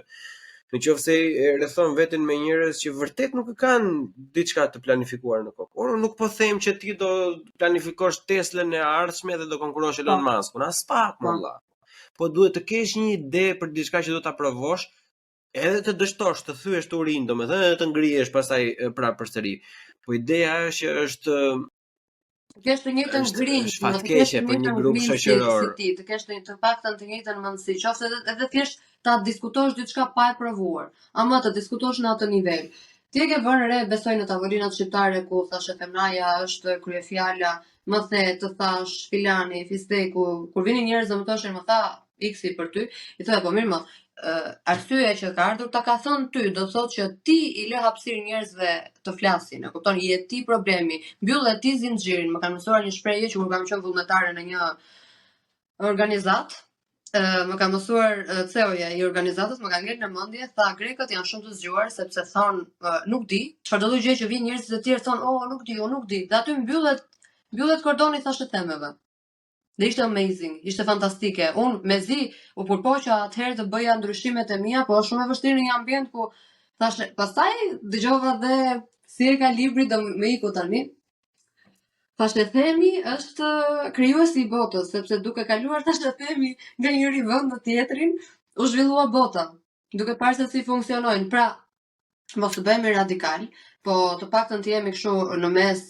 në qoftë se e rrethon veten me njerëz që vërtet nuk e kanë diçka të planifikuar në kokë. Unë nuk po them që ti do planifikosh Teslën e ardhshme dhe do konkurrosh Elon po. Muskun, aspak po. valla. Po duhet të kesh një ide për diçka që do ta provosh, edhe të dështosh, të thyesh turin, domethënë edhe të ngrihesh pastaj prapë përsëri. Po ideja është që është Të kesh të njëjtën grintë, është fatkeqe për një grup shoqëror. Si ti, të kesh të, të paktën të njëjtën mendësi, qoftë edhe edhe thjesht ta diskutosh diçka pa e provuar, ama të diskutosh në atë nivel. Ti e ke vënë re, besoj në tavolinat shqiptare ku thashethemnaja është kryefjala, më the, të thash, filani, fisteku, kur vinin njerëz dhe më thoshin, më tha X-i për ty, i thoja po mirë më, arsyeja që ka ardhur ta ka thënë ty, do të thotë që ti i lë hapësirë njerëzve të flasin, e kupton? Je ti problemi. Mbylle ti zinxhirin. Më kanë mësuar një shprehje që kur kam qenë vullnetare në një organizatë, më ka mësuar CEO-ja i organizatës, më ka ngel në mendje, tha grekët janë shumë të zgjuar sepse thon nuk di, çfarëdo lloj gjëje që vijnë njerëzit e tjerë thon, "Oh, nuk di, unë nuk di." Dhe aty mbyllet mbyllet kordoni i thashethemeve. Dhe ishte amazing, ishte fantastike. Unë mezi u përpoqa atëherë të bëja ndryshimet e mia, po është shumë e vështirë në një ambient ku thashë, pastaj dëgjova dhe si e ka libri do më iku tani. Thashethemi është krijuesi i botës, sepse duke kaluar thashethemi nga njëri vend në tjetrin, u zhvillua bota, duke parë se si funksionojnë. Pra, mos të bëhemi radikal, po të paktën të jemi kështu në mes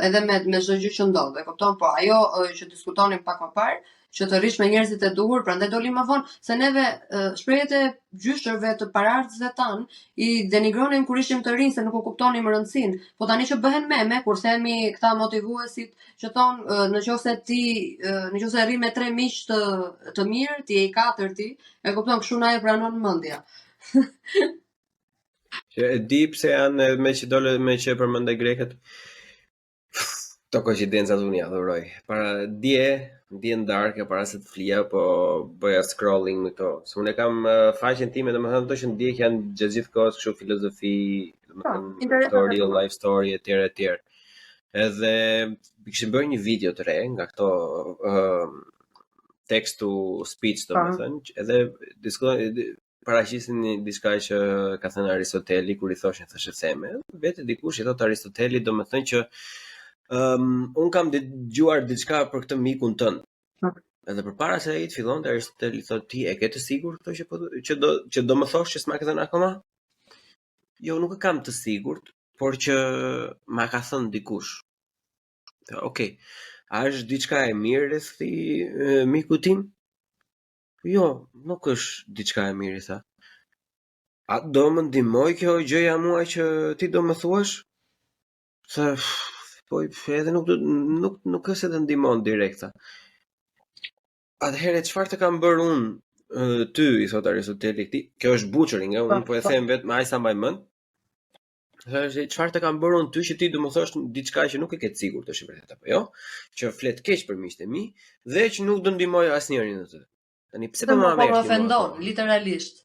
edhe me me çdo gjë që ndodh, e kupton? Po ajo që diskutonim pak më parë, që të rrish me njerëzit e duhur, prandaj doli më vonë, se neve shprehjet e gjyshërve të paraardhësve tanë i denigronim kur ishim të rinj se nuk u kuptonim rëndësinë. Po tani që bëhen meme, kur themi këta motivuesit që thonë në qoftë se ti në qoftë se rri me tre miq të të mirë, ti je i katërti, e kupton, kështu na e pranon mendja. Që e di pse janë me që dole me që përmende grekët. Këto koincidencat unë i adhuroj. Para dje, dje në darkë para se të flija, po bëja scrolling me këto. Se unë e kam eh, faqen time, domethënë ato që ndjek janë gjatë gjithë kohës kështu filozofi, po, domethënë story, life story etj etj. Edhe kishin bërë një video të re nga këto uh, text to speech, po. domethënë, edhe diskutojnë paraqisnin një diçka që ka thënë Aristoteli kur i thoshin thashetheme. Vete dikush i thotë Aristotelit, domethënë që um, un kam dëgjuar diçka për këtë mikun tënd. Po. Edhe përpara se ai të fillonte Aristoteli thotë ti e ke të sigurt këtë që po që do që do më thosh që s'ma ke thënë akoma? Jo, nuk e kam të sigurt, por që ma ka thënë dikush. Okej. Okay. A është diçka e mirë rreth këtij miku tim? Jo, nuk është diçka e mirë, i tha. A do më ndihmoj kjo gjëja mua që ti do më thuash? Tha, po edhe nuk do nuk nuk është se të ndihmon direkt, tha. Atëherë çfarë të kam bërë unë ty, i thot Aristoteli këtij. Kjo është butchering, ëh, unë po e po. them vetëm aq sa mbaj mend. Thashë, çfarë të kam bërë unë ty që ti do më thosh diçka që nuk e ke të sigurt është e vërtetë apo jo, që flet keq për miqtë e mi dhe që nuk do ndihmoj asnjërin në të. Tani pse po më po më ofendon literalisht.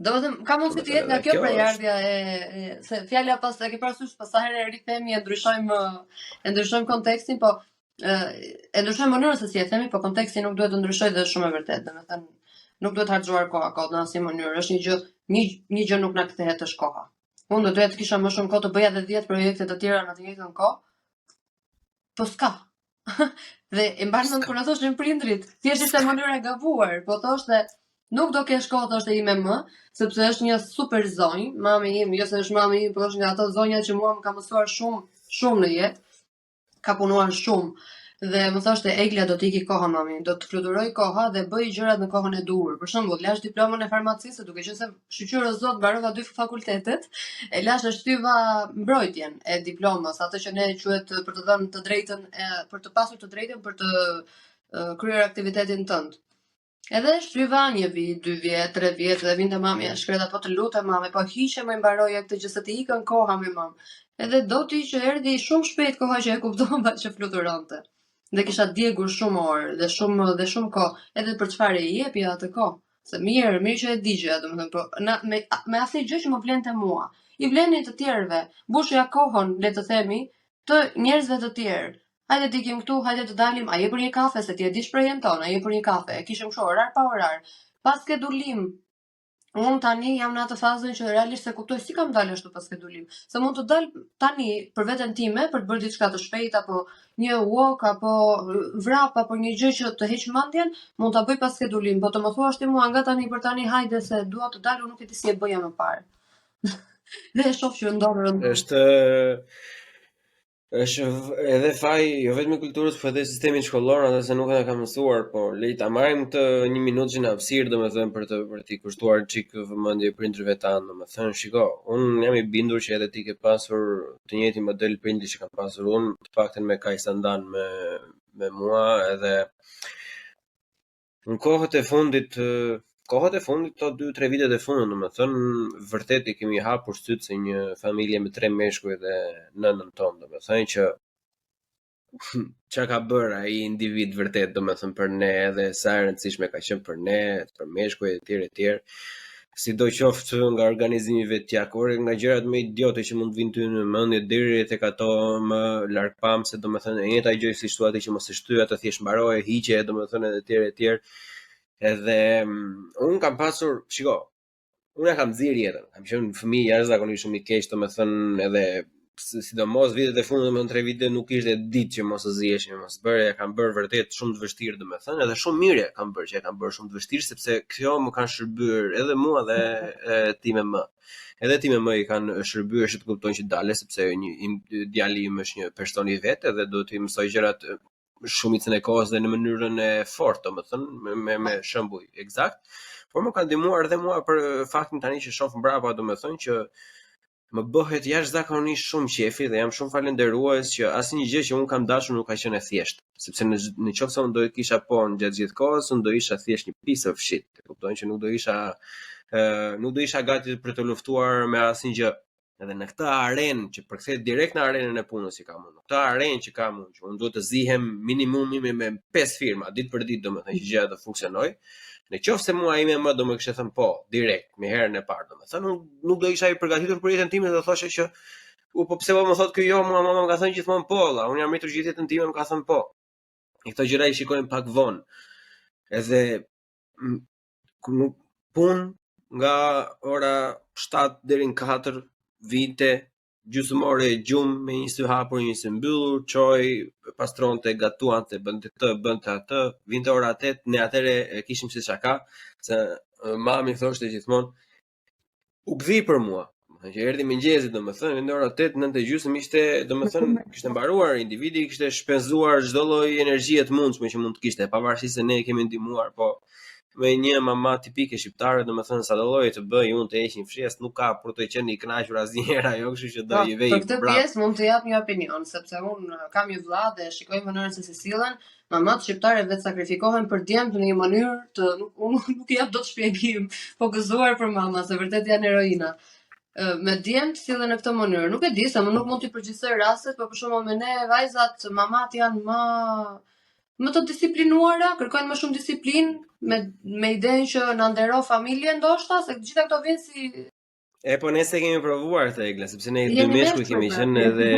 Domethënë ka mundësi të jetë nga kjo prejardhja e, e se fjala pas e ke parasysh pas sa herë e rithemi e ndryshojmë e ndryshojmë kontekstin, po e, e ndryshojmë mënyrën se si e themi, po konteksti nuk duhet të ndryshojë dhe është shumë e vërtetë, domethënë nuk duhet harxhuar koha kot në asnjë mënyrë. Është një gjë, një një gjë nuk na kthehet është koha. Unë do doja të kisha më shumë kohë të bëja edhe 10 projekte të tjera në të njëjtën kohë. Po s'ka. dhe e mban mend kur na thoshin prindrit, thjesht ishte mënyra e gabuar, po thoshte nuk do kesh kohë thoshte ime më, sepse është një super zonjë, mami im, jo se është mami im, po është nga ato zonja që mua më ka mësuar shumë, shumë në jetë ka punuar shumë dhe më thoshte Egla do të iki koha mami, do të fluturoj koha dhe bëj gjërat në kohën e duhur. Për shembull, lash diplomën e farmacisë, duke qenë se shyqyr o Zot mbarova dy fakultetet, e lash e shtyva mbrojtjen e diplomës, atë që ne quhet për të dhënë të drejtën e për të pasur të drejtën për të kryer aktivitetin tënd. Edhe shtyva një vit, dy vjet, tre vjet dhe vinte mami e shkreta, po të lutem mami, po hiqe më mbaroje këtë gjë se të ikën koha mi mam. Edhe do ti që erdhi shumë shpejt koha që e kuptova që fluturonte. Dhe kisha djegur shumë orë dhe shumë dhe shumë kohë, edhe për çfarë e jepja atë kohë. Se mirë, mirë që e digjja, domethënë, po na, me me asnjë gjë që më vlente mua. I vlenin të tjerëve, mbushja kohën, le të themi, të njerëzve të tjerë. Hajde të ikim këtu, hajde të dalim, a je për një kafe, se ti e di shprehjen tonë, a je për një kafe, e kishim kështu orar pa orar, pa skedulim. Unë tani jam në atë fazën që realisht se kuptoj si kam dalë ashtu pa skedulim. Se mund të dal tani për veten time për të bërë diçka të shpejtë apo një walk apo vrap apo një gjë që të heq mendjen, mund ta bëj pa skedulim, po të më thuash ti mua nga tani për tani hajde se dua të dal, unë nuk e di si e bëja më parë. Dhe e shoh që ndodh rëndom. Është Është edhe faj jo vetëm i kulturës, por edhe sistemit shkollor, atë se nuk na ka mësuar, po le ta marrim këtë një minutë që në hapësirë, domethënë për të për t'i kushtuar çik vëmendje prindërve tanë, domethënë shiko, unë jam i bindur që edhe ti ke pasur të njëjtin model prindi që kam pasur unë, të paktën me kaq sa ndan me me mua, edhe Në kohët e fundit, kohët e fundit, këto 2-3 vitet e fundit, domethënë, vërtet i kemi hapur sytë se një familje me tre meshkuj dhe nënën tonë, domethënë që ça ka bërë ai individ vërtet, domethënë për ne edhe sa e rëndësishme ka qenë për ne, për meshkuj e tjerë e tjerë. Sidoqoftë nga organizimi vetjak, ore nga gjërat më idiote që mund të vinë ty në mendje deri tek ato më largpamëse, domethënë e njëjta gjë siç thua ti që mos e shty atë thjesht mbaroje, hiqe, domethënë edhe tjerë e tjerë. Edhe mm, unë kam pasur, shiko, unë e kam nxirë jetën, kam qenë fëmijë jashtëzakonisht shumë i keq, domethënë edhe sidomos vitet e fundit, domethënë tre vite nuk ishte ditë që mos të ziheshim, mos bëre, e kam bërë vërtet shumë të vështirë domethënë, edhe shumë mirë e kam bërë që e kam bërë shumë të vështirë sepse kjo më kanë shërbyer edhe mua dhe e, time më. Edhe time më i kanë shërbyer që të kuptojnë që dale sepse një im, djali im është një person i vet edhe duhet t'i mësoj gjërat. shumicën e kohës dhe në mënyrën e fortë, domethënë me me, me shembuj eksakt. Por më ka ndihmuar edhe mua për faktin tani që shoh mbrapa, domethënë që më bëhet jashtëzakonisht shumë qefi dhe jam shumë falënderues që asnjë gjë që unë kam dashur nuk ka qenë e thjeshtë, sepse në në qoftë se unë do e kisha po gjatë gjithë kohës, unë do isha thjesht një piece of shit, e kupton që nuk do isha ë nuk do isha gati për të luftuar me asnjë gjë. Edhe në këtë arenë që përkthehet direkt në arenën e punës që kam unë, në këtë arenë që kam unë, që unë duhet të zihem minimumi me, me 5 firma ditë për ditë, domethënë që gjëja të funksionojë. Në qoftë se mua ime më do më kishte thënë po, direkt, me herën e parë, domethënë unë nuk do isha i përgatitur për jetën time dhe do thosha që u po pse po më thotë ky jo, mua mama më ka thënë gjithmonë po, valla, unë jam rritur gjithë jetën time më ka thënë po. E këto gjëra i shikojmë pak vonë. Edhe kur nuk punë nga ora 7 deri në 4 vinte gjysmë ore gjumë me një sy hapur, një sy mbyllur, çohej, pastronte, gatuante, bënte këtë, bënte atë, vinte ora 8, ne atëherë e kishim si shaka, se mami thoshte gjithmonë u gdhi për mua. Domethënë që erdhi mëngjesi, domethënë në ora 8, 9 e gjysmë ishte, domethënë kishte mbaruar individi, kishte shpenzuar çdo lloj energjie të mundshme që mund të kishte, pavarësisht se ne e kemi ndihmuar, po me një mama tipike shqiptare, domethënë sa do lloj të bëj unë të heq një fshesë, nuk ka për të qenë i kënaqur asnjëherë ajo, kështu që do po, i vej. Për këtë pjesë mund të jap një opinion, sepse unë eh, kam një vëlla dhe shikoj mënyrën se si sillen, mamat shqiptare vetë sakrifikohen për djemtë në një mënyrë të nuk unë nuk i jap dot shpjegim, po gëzuar për mama, se vërtet janë heroina. Eh, me djemtë sillen në këtë mënyrë. Nuk e di se më nuk mund t'i përgjithësoj rastet, por për shembull me ne vajzat mamat janë më më të disiplinuara, kërkojnë më shumë disiplinë me me idenë që na ndero familjen ndoshta, se të gjitha këto vijnë si E po ne s'e kemi provuar këtë Egla, sepse ne dy meshkuj kemi pra. qenë edhe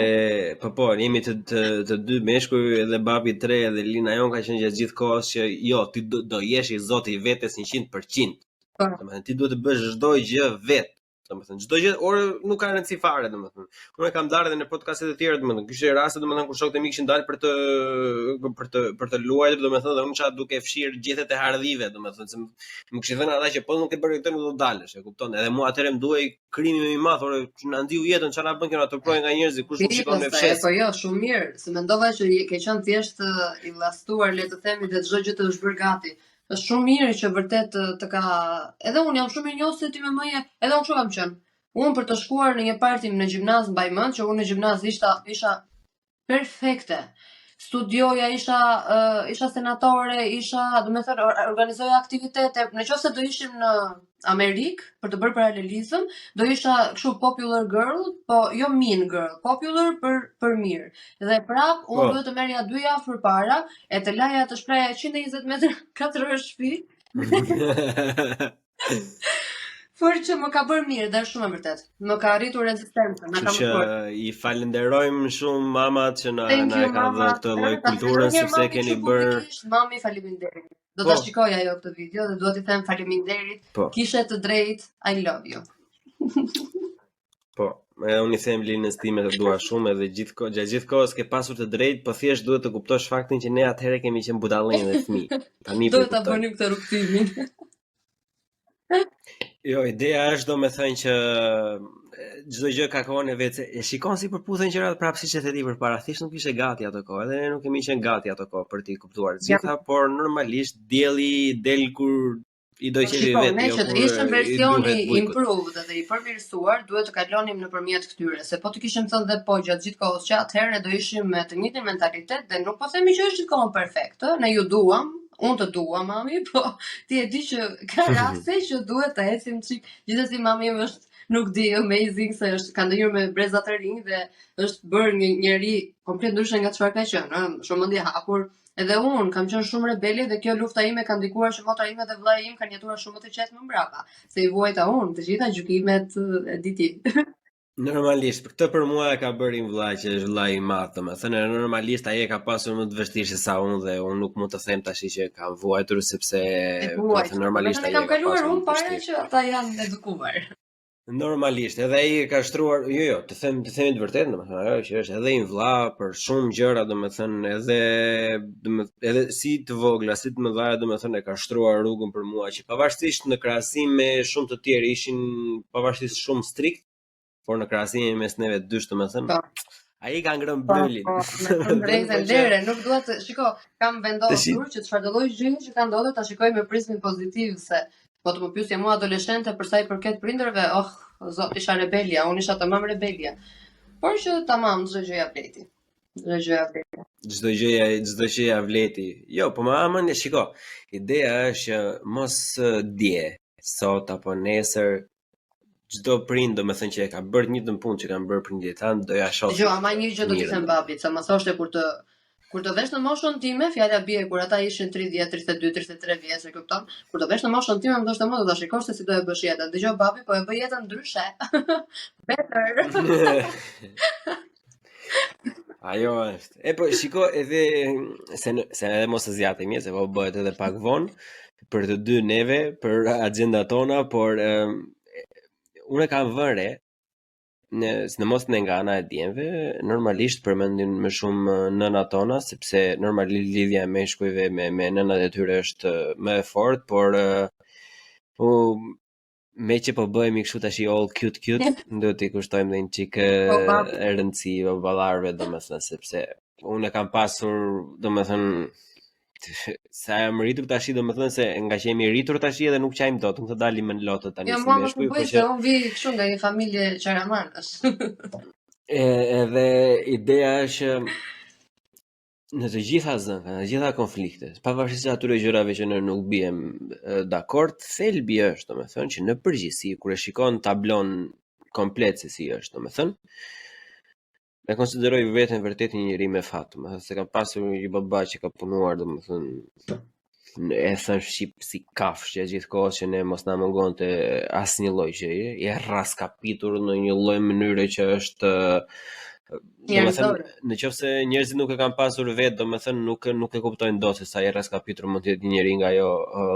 po po, jemi të të, të dy meshkuj edhe babi tre edhe Lina jonë ka qenë gjatë gjithë kohës që jo, ti do, do jesh i zoti i vetes 100%. Po. Domethënë ti duhet të bësh çdo gjë vet. Domethënë çdo gjë, ore nuk ka rëndësi fare domethënë. Unë e kam ndarë edhe në podcastet e tjera domethënë, kishte raste domethënë kur shokët e mi kishin dalë për të për të për të luajtur domethënë dhe unë isha duke fshirë gjethet e hardhive domethënë se më kishin thënë ata që po nuk e bëre këtë nuk do dalësh, e kupton? Edhe mua atëherë më duhej krimi më i madh, ore na nxiu jetën, çfarë na bën kjo na turpëroi nga njerëzit, kush nuk shikon me fshesë. Po jo, shumë mirë, se mendova që ke qenë thjesht i llastuar, le të themi, dhe çdo gjë të është bërë gati. Është shumë mirë që vërtet të, të ka edhe unë jam shumë mirënjohëse ti me mëje, edhe unë kështu kam qenë. Unë për të shkuar në një parti në gjimnaz mbaj mend që unë në gjimnaz isha isha perfekte. Studioja, isha uh, isha senatore, isha, domethënë organizoja aktivitete. Në qoftë se do ishim në Amerikë për të bërë paralelizëm, do isha kështu popular girl, po jo mean girl, popular për për mirë. Dhe prap unë po. duhet të merrja dy javë përpara e të laja të shpëlaja 120 metra katror shtëpi. Por që më ka bërë mirë dhe është shumë e vërtetë. Më ka rritur rezistencën, më ka që i falënderojmë shumë mamat që na na e kanë dhënë këtë lloj kulturën sepse keni bërë mami faleminderit. Do ta po. shikoj ajo këtë video dhe dua t'i them faleminderit. Po. Kishe të drejtë, I love you. Po, edhe unë i them Linës time të dua shumë edhe gjithë kohë, gjatë gjithë kohës ke pasur të drejtë, po thjesht duhet të kuptosh faktin që ne atëherë kemi qenë budallenj dhe fëmijë. Tani po duhet ta bënim këtë rrugëtimin. Jo, ideja është domethënë që çdo gjë ka kohën e vet. E shikon si përputhen gjërat prapë siç e the ti përpara, thjesht nuk ishe gati ato kohë, edhe ne nuk kemi qenë gati ato kohë për t'i kuptuar të gjitha, por normalisht dielli del kur i do po, qefi vet, ne jo që të ishim versioni improved dhe i përmirësuar, duhet të kalonim nëpërmjet këtyre, se po të kishim thënë dhe po gjatë gjithë kohës që atëherë ne do ishim me të njëjtin mentalitet dhe nuk po themi që është gjithkohën perfekt, ë, ne ju duam, unë të dua mami, po ti e di që ka raste që duhet të ecim çik. Gjithsesi mami im është nuk di amazing se është ka ndenjur me breza të rinj dhe është bërë një njeri komplet ndryshe nga çfarë ka qenë, ë, shumë mendje hapur. Edhe unë kam qenë shumë rebele dhe kjo lufta ime ka ndikuar që motra ime dhe vëllai im kanë jetuar shumë më të qetë më mbrapa, se i vuajta unë të gjitha gjykimet e di ti. Normalisht, për këtë për mua e ka bërë im vëlla që është vëllai i madh, domethënë normalisht ai e ka pasur më të vështirë se sa unë dhe unë nuk mund të them tash që kam vuajtur sepse domethënë normalisht ai e ka kaluar unë para që ata janë edukuar. Normalisht, edhe ai e ka shtruar, jo jo, të them të themi të vërtetën, domethënë ajo që është edhe im vëlla për shumë gjëra, domethënë edhe domethënë edhe si të vogla, si të mëdha, domethënë e ka shtruar rrugën për mua që pavarësisht në krahasim me shumë të tjerë ishin pavarësisht shumë strikt, por në krahasim mes neve dysh, domethënë, po. Ai ka ngrënë Po, brrylin. po, me thënë drejtën, Po që lere, nuk dua të, shiko, kam tash vendosur që çfarëdo lloj gjëje që ka ndodhur ta shikoj me prizmin pozitiv se po të më pyesje mua adoleshente për sa i përket prindërve, oh, zot, isha rebelja, unë isha tamam rebelja. Por që tamam çdo gjë ja vlejti. Çdo gjë ja vlejti. Çdo gjë ja çdo gjë ja vlejti. Jo, po më amën e shiko. Ideja është që mos dje, sot apo nesër çdo prind domethënë që e ka bërë të njëjtën punë që kanë bërë prindërit tanë, do ja shoh. Dëgjo, ama një gjë do t'i them babit, se më thoshte kur të kur të vesh në moshën time, fjala bie kur ata ishin 30, 32, 33 vjeç, e kupton? Kur të vesh në moshën time, më thoshte mua do ta shikosh se si do e bësh jetën. Dëgjo babi, po e bëj jetën ndryshe. Better. Ajo është. E po shiko edhe se në, se edhe mos e zgjatim, se po bëhet edhe pak vonë për të dy neve, për agjendat tona, por um, unë e kam vënë re në në mos ne nga ana e djemve, normalisht përmendin më shumë nënat tona, sepse normalisht lidhja e meshkujve me me nënat e tyre është më e fortë, por uh, u me që po bëhemi kështu tash all cute cute, duhet t'i kushtojmë dhe një çik Po, babi. rëndësi baballarëve, domethënë sepse unë e kam pasur, domethënë sa jam rritur tash, domethënë se nga që jemi rritur tash edhe nuk qajmë dot, nuk të dalim me lotët tani Jo, si mua mos më meshkuj, po bëj që se unë vi kështu nga një familje qeramanësh. e, edhe ideja është që në të gjitha zënkat, në të gjitha konfliktet, pavarësisht atyre gjërave që ne nuk biem dakord, thelbi është, domethënë që në përgjithësi kur e shikon tablon komplet se si është, domethënë e konsideroj veten vërtet një njeri me fat, domethënë se kam pasur një baba që ka punuar, domethënë në e thënë shqip si kafshë gjatë gjithë kohës që ne mos na mungonte asnjë lloj gjëje, i rraskapitur në një lloj mënyre që është domethënë në qoftë se njerëzit nuk e kanë pasur vetë, domethënë nuk nuk e kuptojnë dot se sa i rraskapitur mund të jetë një njeri nga ajo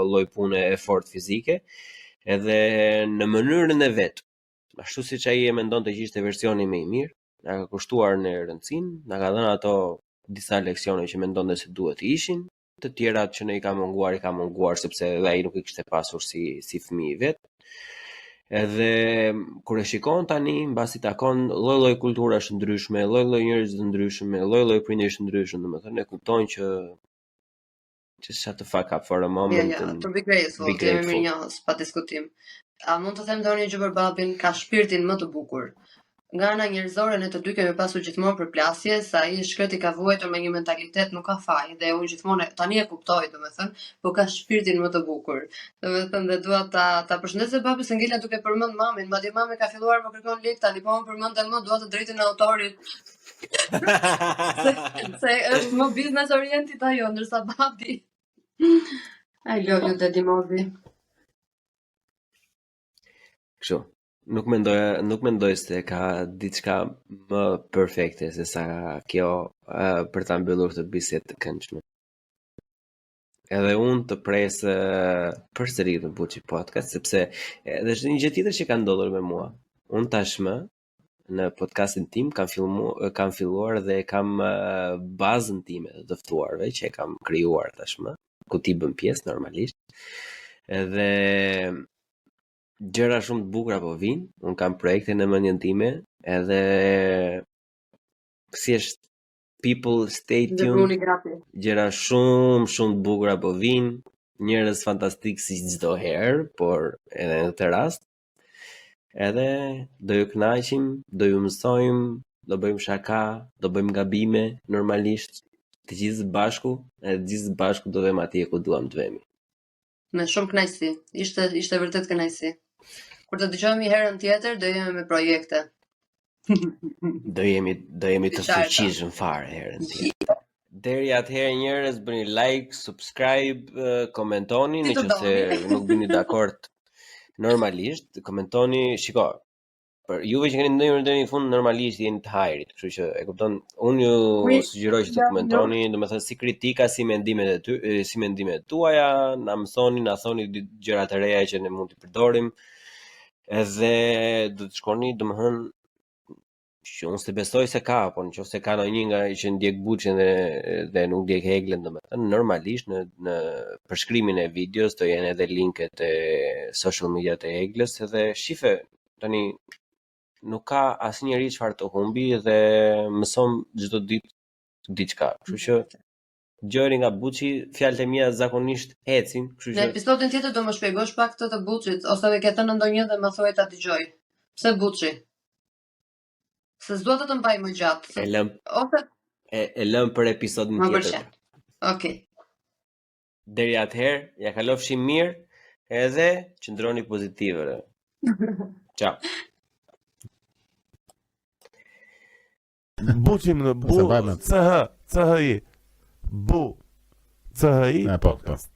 lloj pune e fortë fizike, edhe në mënyrën e vet, ashtu siç ai e mendonte që ishte versioni më i mirë, na ka kushtuar në rëndësinë, na ka dhënë ato disa leksione që mendonte se duhet të ishin, të tjerat që ne i ka munguar, i ka munguar sepse edhe ai nuk i kishte pasur si si fëmijë i vet. Edhe kur e shikon tani, mbasi takon lloj-lloj kulturash të ndryshme, lloj-lloj njerëz të ndryshëm, lloj-lloj prindërish të ndryshëm, domethënë e kupton që just shut the fuck up for a moment Ja, ja, and to be grateful, be të jemi grateful. mirënjohës, pa diskutim. A mund të them dhe unë një gjë për babin, ka shpirtin më të bukur. Nga ana njerëzore ne të dy kemi pasur gjithmonë përplasje, se ai i shkreti ka vuajtur me një mentalitet nuk ka faj dhe unë gjithmonë tani e kuptoj, domethënë, po ka shpirtin më të bukur. Domethënë dhe dua ta ta përshëndes dhe babin se ngela duke përmend mamin, madje mami ka filluar më kërkon lek tani, po më përmend më, dua të drejtën e autorit. se, se është më business oriented ajo, ndërsa babi. I love you daddy Mozi. Kështu. Nuk mendoja, nuk mendoj se ka diçka më perfekte se sa kjo uh, për ta mbyllur këtë bisedë të këndshme. Edhe unë të pres uh, përsëri në Buçi Podcast sepse edhe është një gjë tjetër që ka ndodhur me mua. Unë tashmë në podcastin tim kam filmu kam filluar dhe kam uh, bazën time të të ftuarve që e kam krijuar tashmë, ku ti bën pjesë normalisht. Edhe gjëra shumë të bukura po vijnë, unë kam projekte në mendjen time, edhe thjesht people stay tuned. Gjëra shumë shumë të bukura po vijnë, njerëz fantastik si çdo herë, por edhe në këtë rast. Edhe do ju kënaqim, do ju mësojmë, do bëjmë shaka, do bëjmë gabime normalisht, të gjithë së bashku, edhe të gjithë së bashku do vemi atje ku duam të vemi. Me shumë kënaqësi. Ishte ishte vërtet kënaqësi. Kur të dëgjohemi herën tjetër, do jemi me projekte. do jemi do jemi të fuqishëm fare herën tjetër. Deri atëherë njerëz bëni like, subscribe, komentoni si nëse nuk bini dakord normalisht, komentoni, shiko, Për juve që keni ndenjur deri në fund normalisht jeni të hajrit, kështu që e kupton, unë ju sugjeroj që të komentoni, domethënë si kritika, si mendimet e ty, si mendimet tuaja, na mësoni, na thoni gjëra të reja që ne mund t'i përdorim. Edhe do të shkoni, domethënë që unë s'e besoj se ka, po në qoftë se ka ndonjë nga që ndjek Buçin dhe dhe nuk ndjek Eglën, domethënë normalisht në në përshkrimin e videos do jenë edhe linket e social media të Eglës edhe shife Tani. Nuk ka asnjeri çfarë të humbi dhe mëson çdo ditë diçka. Kështu që dëgjojeni nga Buçi, fjalët e mia zakonisht ecin, kështu Në që episodin tjetër do më shpjegosh pak këtë të Buçit, ose e ke thënë ndonjë dhe më thuaj ta dëgjoj. Pse Buçi? Se s'dua të të mbaj më gjatë. e lëm Ose e, e lëm për episodin më tjetër. pëlqen. Okej. Deri atëherë, ja kalofshim mirë edhe qëndroni pozitive. Ciao. Buçi më bu Se mbaj mend. C H C H I. Bu C H I. E, po, po. podcast.